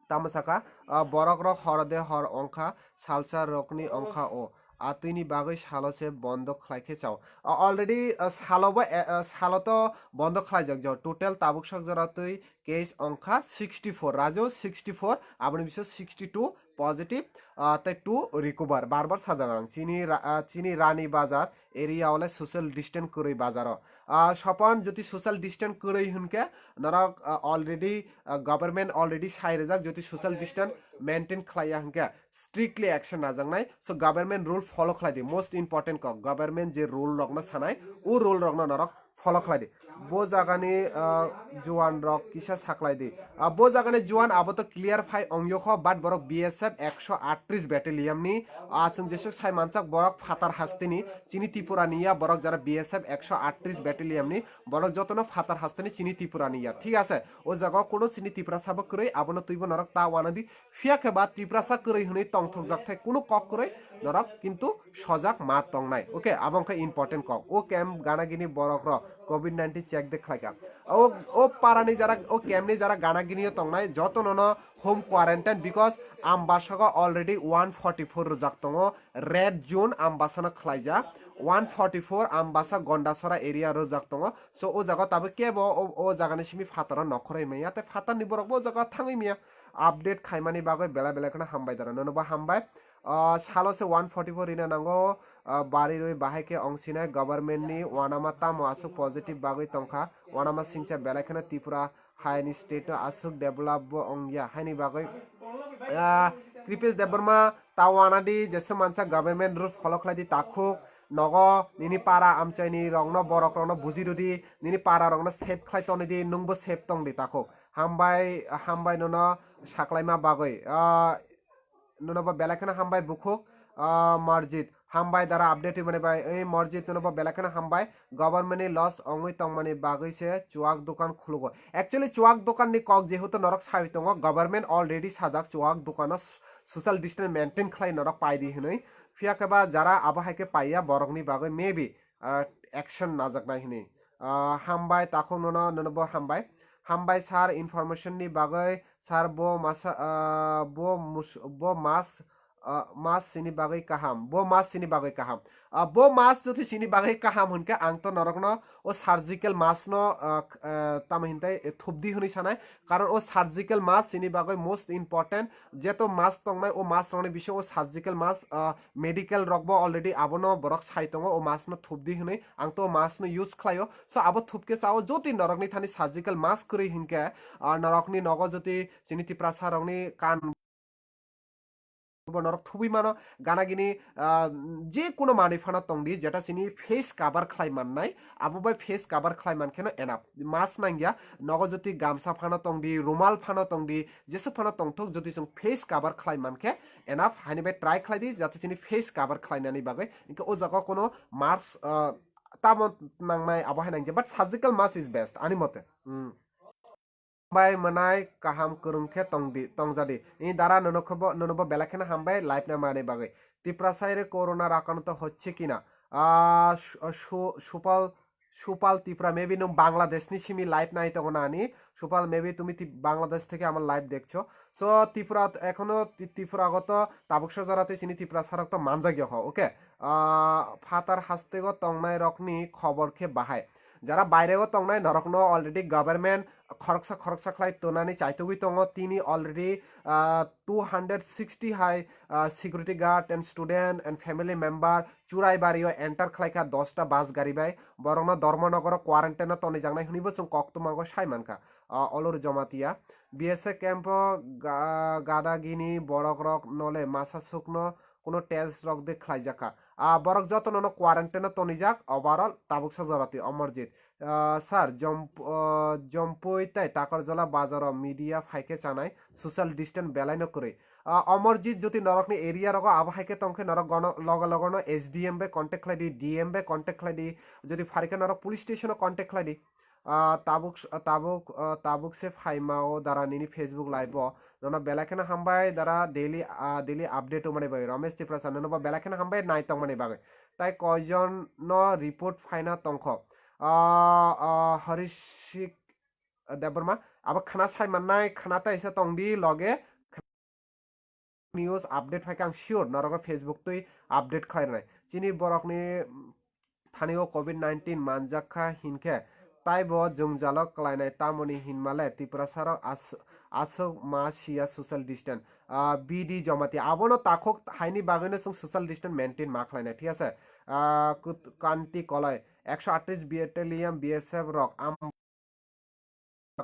tamo saka, ah, borok rok horo de hor ongkha, salsa rokni ongkha o. Atwini bagwi salo se bondo khlai khe chao. Ah, already, ah, salo bo, eh, ah, salo to bondo khlaijak jao. Total tabuk sok jora twi case ongkha sixty four, Raju sixty four, aboni bisingo sixty two positive, ah, tei two recover. Bar bar sajak ang. Chini ra-, ah, chini Rani Bazar area ole social distance kwrwi bazaro. Ah, Sopon, jodi social distance kwrwi hwnkhe norok, ah, already, ah, government already sai rijak, jodi social distance maintain khlaiya hwnkhe strictly action najaknai. So government rule follow khlai di, most important kok, government je rule rokno sanai, o rule rokno norok follow khlai di. Bo jagani, ah, juan rok kisa saklai di. Ah, bo jagani juan abo to clear phai ongyo kho, but borok B S F ekso aatris battalion ni, ah, chwng jeswk sai manchak borok phatar hasteni chini Tripura ni ya, borok jara B S F ekso aatris battalion ni borok jotono phatar hasteni chini Tripura ni ya, thik ase? O jaga o kuno chini Tiprasa bo kwrwi, abono twibo norok ta wana di. Phiya khe ba Tiprasa kwrwi hwnwi tongthokjak thai kuno kok kwrwi norok kintu sojak ma tongnai. Okay, abo wngkha important kok. O camp gana gini borok rok covid nineteen check de khlaika. O, o para ni jara, o camp ni jara gana gini o tongnai joto nono home quarantine, because Ambasa go already one forty four rwjak tongo, red zone Ambasa no khlaijak, one forty four Ambasa Gondasora area rwjak tongo. So o jaga tabuk kebo o, o jaga ni simi phataro nokhorwi manya, tei phatar ni borok bo o jaga thangwi manya. Update khaimani bagwi belai belai kheno hambai dara, nono bo hambai. Ah, salo se one forty four rina nango, ah, bari rwi bahai khe ongsinai government ni wanama tamo aswk positive bagwi tongkha, wanama singcha belai kheno Tripura hai ni state no aswk develop bo ongya haini bagwi, ah, Kripesh Debbarma ta wana di jesa mansa government rule follow khlai di takhuk, nogo nini para amchai ni rok no borok rok no buji rw di, nini para rok no save khlai toni di, nwng bo save tong di takhuk. Hambai, hambai nono saklaima bagwi. Ah, nono bo belai kheno hambai bukhuk, ah, Marjit. Hambai dara update mani bai. Ei Marjit nono bo belai kheno hambai. Government ni loss ongwi tongmani bagwi se chuak dokan khulugo. Actually chuak dokan ni kok jehetu norok sawi tongo, government already sajak chuak dokano s-, social distance maintain khlai norok pai di hinwi. Phiya khe ba jara abo hai khe paiya borok ni bagwi maybe ah, action najaknai hwnwi. Ah, hambai takhuk nono, nono bo hambai. Hambai sir, information ni bagwi, sir, bo masa, ah, bo mus-, bo mas, ah, mas sini bagwi kaham, bo mas sini bagwi kaham. Ah, bo mas jodi sini bagwi kaham hwnkhe ang to norokno o surgical mask no, ah, k-, ah, tamo hintai thupdi hwnwi sanai, karon o surgical mask sini bagwi most important, jeto mask tongnai o mask rokni bisingo o surgical mask, ah, medical rok bo already abono borok sai tongo, o mask no thupdi hwnwi, ang to o mask no use khlaio. So abo thupkhe chao, jodi norokni thani surgical mask kwrwi hinkhe, ah, norokni nogo jodi chini Tiprasa rokni kan bo norok thubui mano, gana gini, ah, je kuno manwi phano tongdi, jeta chini face cover khlai mannai, abo bai face cover khlai mankheno enough. Mask nangya, nogo jodi gamsa phano tongdi, rumal phano tongdi, jeswk phano tongthok, jodi chwng face cover khlai mankhe enough, haini bai try khlai di, jate chini face cover khlainani bagwi. Hinkhe o jaga o kuno mask, ah, tamo nangnai, abo hai nangya, but surgical mask is best, ani mote. Hmm. Bai mwnai kaham kwrwng khe tongdi, tongjadi. Ni dara nono khobo, nono bo belai kheno hambai live na mani bagwi. Tiprasa ere corona rakano to hocche kina. Ah, su-, su-, supal, supal Tipra, maybe nwng Bangladesh ni simi live nai tongo na ani. Supal, maybe tumi ti-, Bangladesh theke amar live dekcho. So, Tipra ekhono ti-, Tipra goto tabuk sajara tei chini Tiprasa rok to manjak yokho, okay? Ah, phatar hasteo tongnai rokni khobor khe bahai. Jara baireo tongnai norokno already government khoroksa khoroksa khlai tonani chaitugwi tongo. Tini already, ah, two hundred sixty hai, ah, security guard and student and family member Churaibario enter khlaikha dosta bus gari bai. Borokno Dharmanagar o quarantine o tonijaknai hwnwibo chwng koktwmago sai mankha. Ah, Olor Jamatia. B S F camp o ga-, gadagini borok rok nole masa sukno kuno test rok de khlaijakha. Ah, borok jotono no quarantine o tonijak overall tabuksa joratwi Amarjit. Ah, sir, Jomp-, ah, Jompui tei Takarjala bazaro media phaikhe chanai social distance belai no kwrwi. Ah, Amarjit jodi norokni area rogo abo hai khe tongkhe norok gono loge loge no S D M bai contact khlai di, D M bai contact khlai di, jodi pharikhe norok police station o contact khlai di. Ah, tabuk, tabuk, ah, tabuk se phaima o dara nini Facebook live o. Nono belai kheno hambai dara daily, ah, daily update o mani bagwi. Ramesh Tiprasa, nono bo belai kheno hambai nai tong mani bagwi. Tai koijon no report phaina tongkho. Ah, ah, Harishik Debbarma, abo khana sai mannai, khana tai se tong di loge. News update phaikhe ang sure norokno Facebook twi update khlai rwnai. Chini borokni, mm, thani o covid nineteen manjak kha hinkhe taibo jwngjalo klainai tamoni hinmale Tiprasarok as-, aswk ma siya social distance. Ah, B D Jamatia abono takhuk haini bagwino chwng social distance maintain ma khlainai, thik ase? Ah, kut-, Kanti Koloi, ekso atris battalion B S F rok am-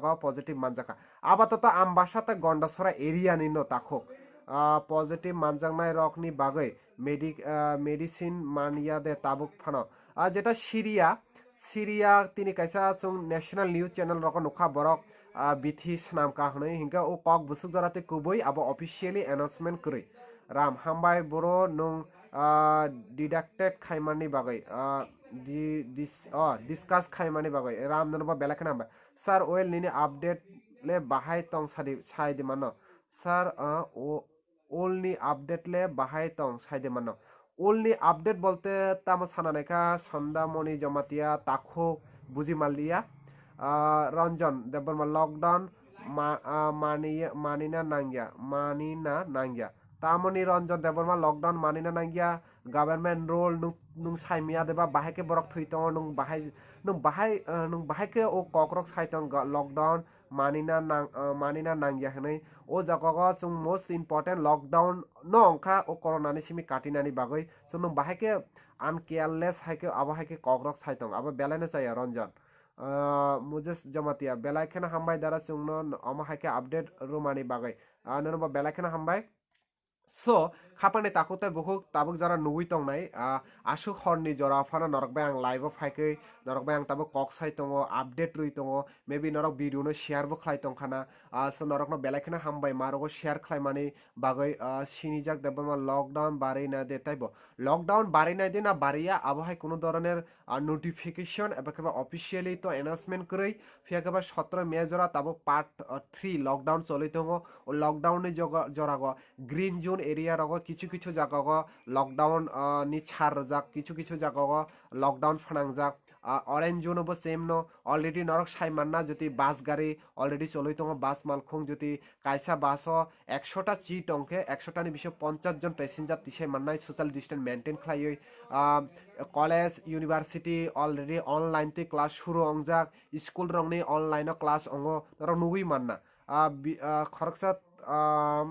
o positive manjakha. Apatot Ambasa tei Gondasora area ni no takhuk, ah, positive manjaknai rok ni bagwi medi-, ah, medicine manya de tabuk phano. Ah, jeta Syria, Syria tini kaisa chwng national news channel rok nukha borok, ah, bithi swnam ka hwnwi hinkhe o kok bwswk jora tei kubui abo officially announcement kwrwi. Ram hambai bro nwng, ah, deducted khaimani bagwi, ah, di-, dis-, oh, discuss khaimani bagwi. Ram nono bo belai kheno hambai. Sir, well nini update le bahai tong sadi, sai di mano. Sir, ah, o-, well ni update le bahai tong sai di mano. Well ni update bolte tamo sana naikha Sandamoni Jamatia takhuk buji maliya. Ah, Ranjan Debbarma lockdown ma-, ah, mani-, manina nangya, manina nangya. Tamoni Ranjan Debbarma lockdown manina nangya, government rule nung, nung saimya deba bahai khe borok thwi tongo, nung bahai, nung bahai, ah, nung bahai khe o kokrok sai tong ga-, lockdown manina nang, ah, manina nangya hwnwi. O jaga o chwng most important lockdown no wngkha o corona ni simi katinani bagwi. So nung bahai khe uncareless hai khe abo hai khe kokrok sai tong, abo belai no chaya Ranjan. Ah, Moses Jamatia, belai kheno hambai dara chwngno omo hai khe update rwmani bagwi. Ah, nono bo belai kheno hambai. So, khapani takhuk tei bukhuk tabuk jora nugwi tongnai, ah, aswk horni jora phano norok bai ang live o phaikhe, norok bai ang tabuk kok sai tongo, update rwi tongo, maybe norok video no share bo khlai tongkhana. Ah, so norokno belai kheno hambai ma rogo share khlaimani bagwi, ah, sinijak Debbarma lockdown barwi na de taibo. Lockdown barwi nai de na bariya, abo hai kunu doroner, ah, notification eba khe ba officially to announcement kwrwi, phiya khe ba sotro May jora tabuk part, ah, three lockdown choli tongo. O lockdown ni jogo-, jorago green zone area rogo kichu kichu jagago lockdown, ah, ni sar rwjak, kichu kichu jagago lockdown phnangjak. Ah, orange zone bo same no, already norok sai manna jodi bus gari already choloi tongo, bus malkhung jodi kaisa bus o ekso ta seat tongkhe, ekso ta ni bisingo ponchas jon passenger tisai mannai social distance maintain khlaiwi. Ah, college, university already online tei class shuru ongjak, school rokni online o class ongo, norok nugwi manna. Ah, bi-, ah, khoroksa, ah,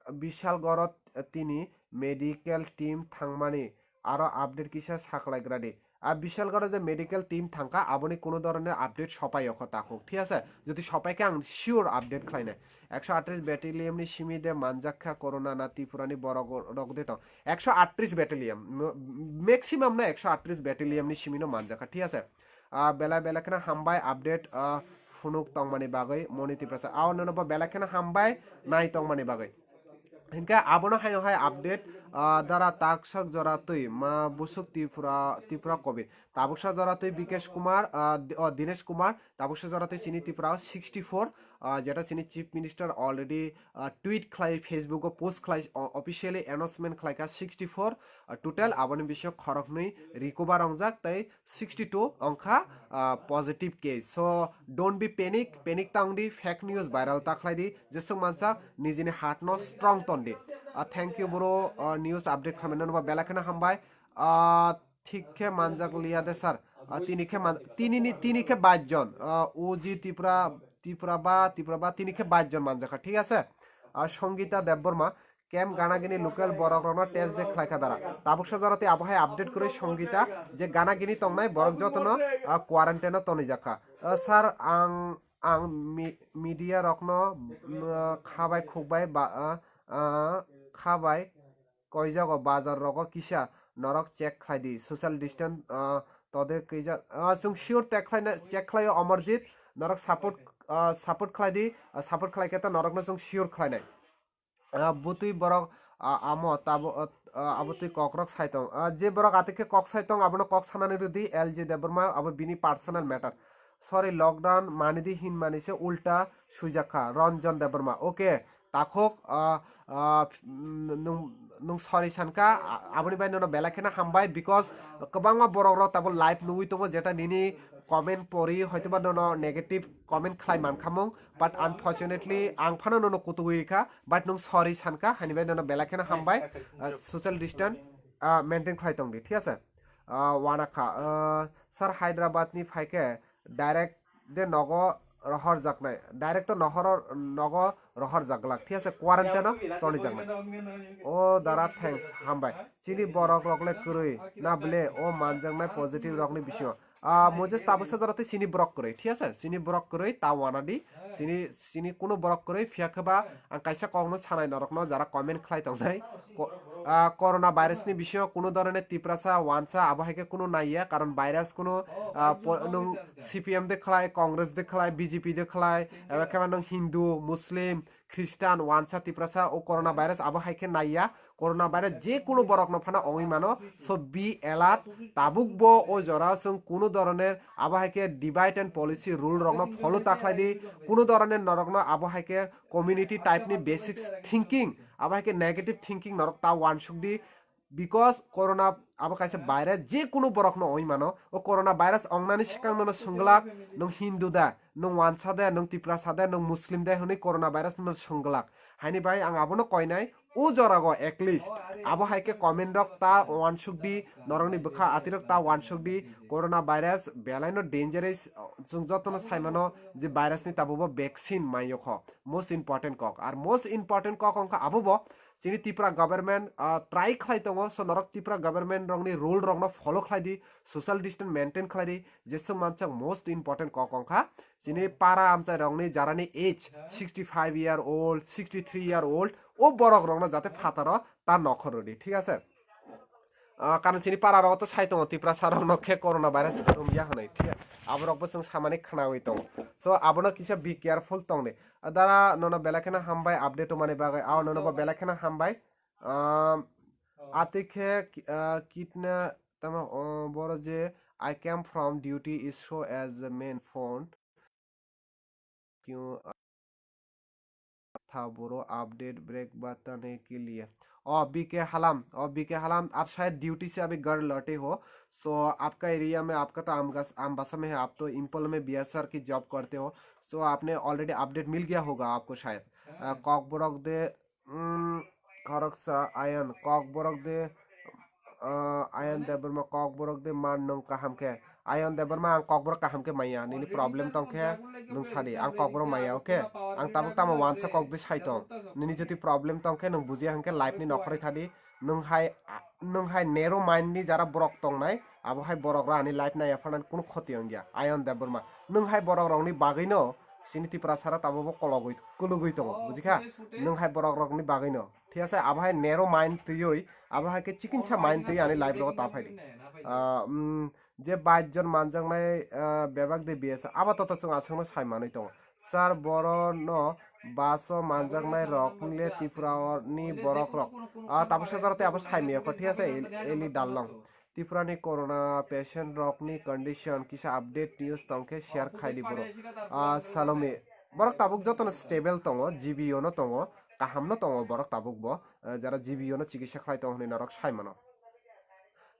Bishalgoro tini medical team thangmani aro update kisa saklaigradi. A Bishalgoro je medical team thangkha, aboni kuno doroner update sopai okho takhuk, thik ase? Jodi sopai khe ang sure update khlainai. Ekso atris battalion ni simi de manjak kha corona na Tripura ni borok rok de tong. Ekso atris battalion, m-, maximum no ekso atris battalion ni simi no manjak kha, thik ase? Ah, belai belai kheno hambai update, ah, phunuk tongmani bagwi Moni Tiprasa. Ao nono bo belai kheno hambai nai tongmani bagwi. Hinkhe abono haino hai update, ah, dara taksak jora twi ma busuk Tripura, Tripura covid. Tabuksa jora twi Bikesh Kumar, ah, Di-, oh, Dinesh Kumar, tabuksa jora twi chini Tripura o sixty four, ah, jeta chini Chief Minister already, ah, tweet khlai, Facebook o post khlai, o-, officially announcement khlaikha sixty four, ah, total aboni bisingo khoroknwi recover ongjak tei sixty two ongkha, ah, positive case. So don't be panic, panic ta wngdi, fake news viral ta khlaidi, jeswk mansa nijini heart no strong tondi. Ah, thank you bro, ah, news update khlaimani no belai kheno hambai. Ah, thik khe manjak liya de sir. Ah, tini khe man-, tini ni, tini khe bais jon. Ah, O G Tripura, Tripura ba, Tripura ba, tini khe bais jon manjakha, thik ase? Ah, Songita Debbarma, Camp Ganagini local borok rokno test de khlai kha dara. Tabuksa jora tei abo hai update kwrwi Songita je Ganagini tongnai borok jotono, ah, quarantine o tonijak kha. Ah, sir, ang, ang mi-, media rokno, mm, ah, khabai khukbai ba, ah, ah, khabai koijago bazar rogo kisa norok check khlai di social distance, ah, tode kija, ah, chwng sure check khlai na, check khlai o Amarjit norok support, ah, support khlai di, ah, support khlai khe ta norok no chwng sure khlai nai. Ah, butwi borok, ah, amo tabo, ah, ah, abotwi kok rok sai tong. Ah, je borok atik khe kok sai tong abono kok sanani rwdi L J Debbarma abo bini personal matter. Sorry, lockdown manidi hinmani se ulta suijakha Ranjan Debbarma. Okay, takhuk, ah, ah, mm, nung, nung sorry sankha, a-, aboni bai nono belai kheno hambai because kwbangma borok rok tabuk live nugwi tongo jeta nini comment pori hoitoba nono negative comment khlai mankhamung, but unfortunately ang phano nono kutugwi rikha, but nung sorry sankha, hani bai nono belai kheno hambai, ah, social distance, ah, maintain khlai tongdi, thik ase? Ah, wanakha, ah, sir, Hyderabad ni phaikhe direct de nogo rohor jaknai, direct to nohoro nogo rohor jaglak, thik ase, quarantine o toni jaknai. O dara, thanks, hambai. Chini borok rok le kwrwi na ble o manjaknai positive rok ni bisingo. Ah, Moses tabuk sajara tei chini borok kwrwi, thik ase, chini borok kwrwi ta wana di, chini, chini kuno borok kwrwi phiya khe ba ang kaisa kok no sanai norok no jara comment khlai tongnai. Ko-, ah, corona virus ni bisingo kuno dhoroner Tiprasa wansa abo hai khe kuno naiya, karon virus kuno, ah, po-, nung C P M de khlai, Congress de khlai, B J P de khlai, eba khe ba nung Hindu, Muslim, Christian, wansa, Tiprasa o corona virus abo hai khe naiya. Corona virus je kuno borok no phano ongwi mano. So be alert. Tabuk bo o jora chwng kuno dhoroner abo hai khe divide and policy rule rok no follow ta khlai di. Kuno dhoroner norok no abo hai khe community type ni basic thinking, abo hai khe negative thinking norok ta wansuk di. Because corona abo kaisa virus, je kuno borok no oi mano. O corona virus ongnani swkang nono swngglak, nwng Hindu da, nwng wansa da, nwng Tiprasa da, nwng Muslim da hwnwi corona virus no swngglak. Haini bai ang abono koinai, o jorago at least abo hai khe comment rok ta wansuk di, norokni bwkha atirok ta wansuk di. Corona virus belai no dangerous, chwng jotono sai mano je virus ni tabukbo vaccine maiyokho. Most important kok, ar most important kok wngkha abobo, chini Tripura government, ah, try khlai tongo, so norok Tripura government rokni rule rokno follow khlai di, social distance maintain khlai di, jeswk mansak most important kok wngkha chini para amchai rokni jarani age sixty five year old, sixty three year old, o borok rokno jate phataro ta nokhor rwdi, thik ase? Ah, karon chini para rok to sai tongo, Tiprasa rok no khe corona virus romya hwnwi, thik ase? Aborok bo chwng samani khnawi tongo, so abono kisa be careful tongdi. Dara, nono belai kheno hambai update mani bagwi. Ao, nono bo belai kheno hambai. Um, atwi khe, uh, kitna tamo, uh, boro je, "I came from duty is show as the main phone." Kyun, uh, tha boro update break batane ke liye. Oh, B K Halam, oh, B K Halam, आप शायद ड्यूटी से अभी घर लौटे हो, so आपका एरिया में आपका तो आम, आम बसा में है, आप तो इम्फाल में B S R की जॉब करते हो, so आपने ऑलरेडी अपडेट मिल गया होगा आपको शायद। Uh, Kokborok de, mm, khoroksa Ayan, Kokborok de, uh, Ayan Debbarma, Kokborok de man nwng kaham khe. Ayan Debbarma, ang Kokborok kaham khe maya, nini problem tong khe nwng sadi, ang Kokborok maya, okay? Ang tabuk tamo wansa kok de sai tong. Nini jodi problem tong khe nwng bujiya hwn khe live ni nokhorwi thadi. Nwng hai, nwng hai narrow mind ni jara borok tongnai, abo hai borok rok ani live naiya phanani kunu khoti wngya. Ayan Debbarma, nwng hai borok rokni bagwino chini Tiprasa rok tabukbo kologwi, kulugwi tongo, bujikha? Nwng hai borok rokni bagwino. Thik ase, abo hai narrow mind twiwi, abo hai khe chikinsa mind twiwi ani live rogo ta phaidi. Ah, mm, je bais jon manjaknai, ah, bebak de B S, abo toto chwng aswkno sai manwi tongo. Sir, boro no baso manjaknai rok le Tripura ni borok rok. Ah, tabuk sajara tei abo sai miyakho, thik ase, Eli Darlong. Tripura ni corona patient rok ni condition kisa update news tong khe share khai di boro. Ah, Salome, borok tabuk jotono stable tongo, G B O no tongo, kaham no tongo borok tabuk bo, eh, jara G B O no chikitsa khlai tongo hwnwi norok sai mano.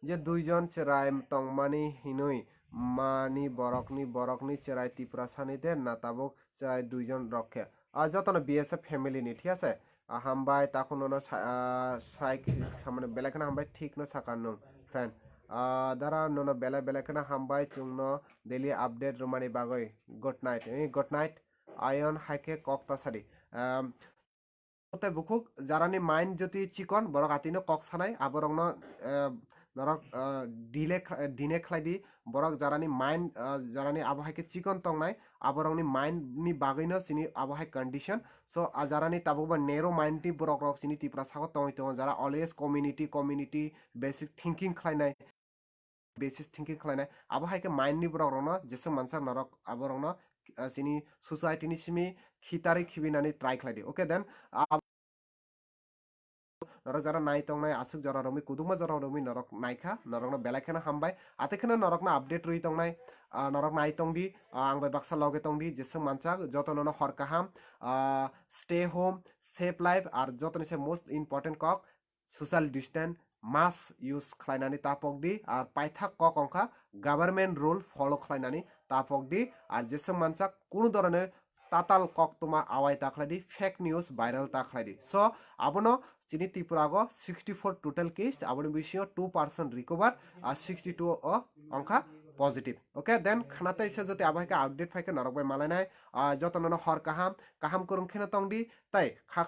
Je duijon chwrai tongmani hinwi mani borokni, borokni chwrai Tiprasani de na tabuk chwrai duijon rok khe. Ah, jotono B S F family ni, thik ase? Ah, hambai, takhuk nono sa-, ah, sai samani belai kheno hambai, thik no saka nwng, friend. Ah, dara, nono belai belai kheno hambai chwngno daily update rwmani bagwi. Good night, eh, good night. Ayon hai khe kok ta sadi. Um, tei bukhuk jarani mind joti chikon, borok atino kok sanai, aborokno, eh, norok, ah, delay kha-, deny khlai di, borok jarani mind, ah, jarani abo hai khe chikon tongnai, aborokni mind ni bagwino chini abo hai condition. So, ah, jarani tabuk ba narrow mind ni borok rok chini Tripura sago tongwi tongo, jara always community, community basic thinking khlainai, basis thinking khlainai, abo hai khe mind ni borok rokno jeswk mansak norok aborokno, ah, chini society ni simi khitarwi khibinani try khlai di. Okay, then, ah, norok jara nai tongnai, aswk jora romwi, kudukma jora romwi norok naikha, norokno belai kheno hambai. Atwi kheno norokno update rwi tongnai, ah, norok nai tongdi, ah, ang bai baksa loge tongdi, jeswk mansak, jotono no hor kaham, ah, stay home, save life, ar jotoni se most important kok, social distance, mask use khlainani tapok di, ar paithak kok wngkha government rule follow khlainani tapok di, ar jeswk mansak kunu dhoroner tatal koktwma awai ta khlai di, fake news viral ta khlai di. So, abono chini Tripura go sixty four total case, aboni bisingo two percent recover, ar sixty two o wngkha positive. Okay, then khna tai se jodi abo hai khe update phai khe norok bai malainai, ah, jotono no hor kaham, kaham kwrwng kheno tong di, tai kha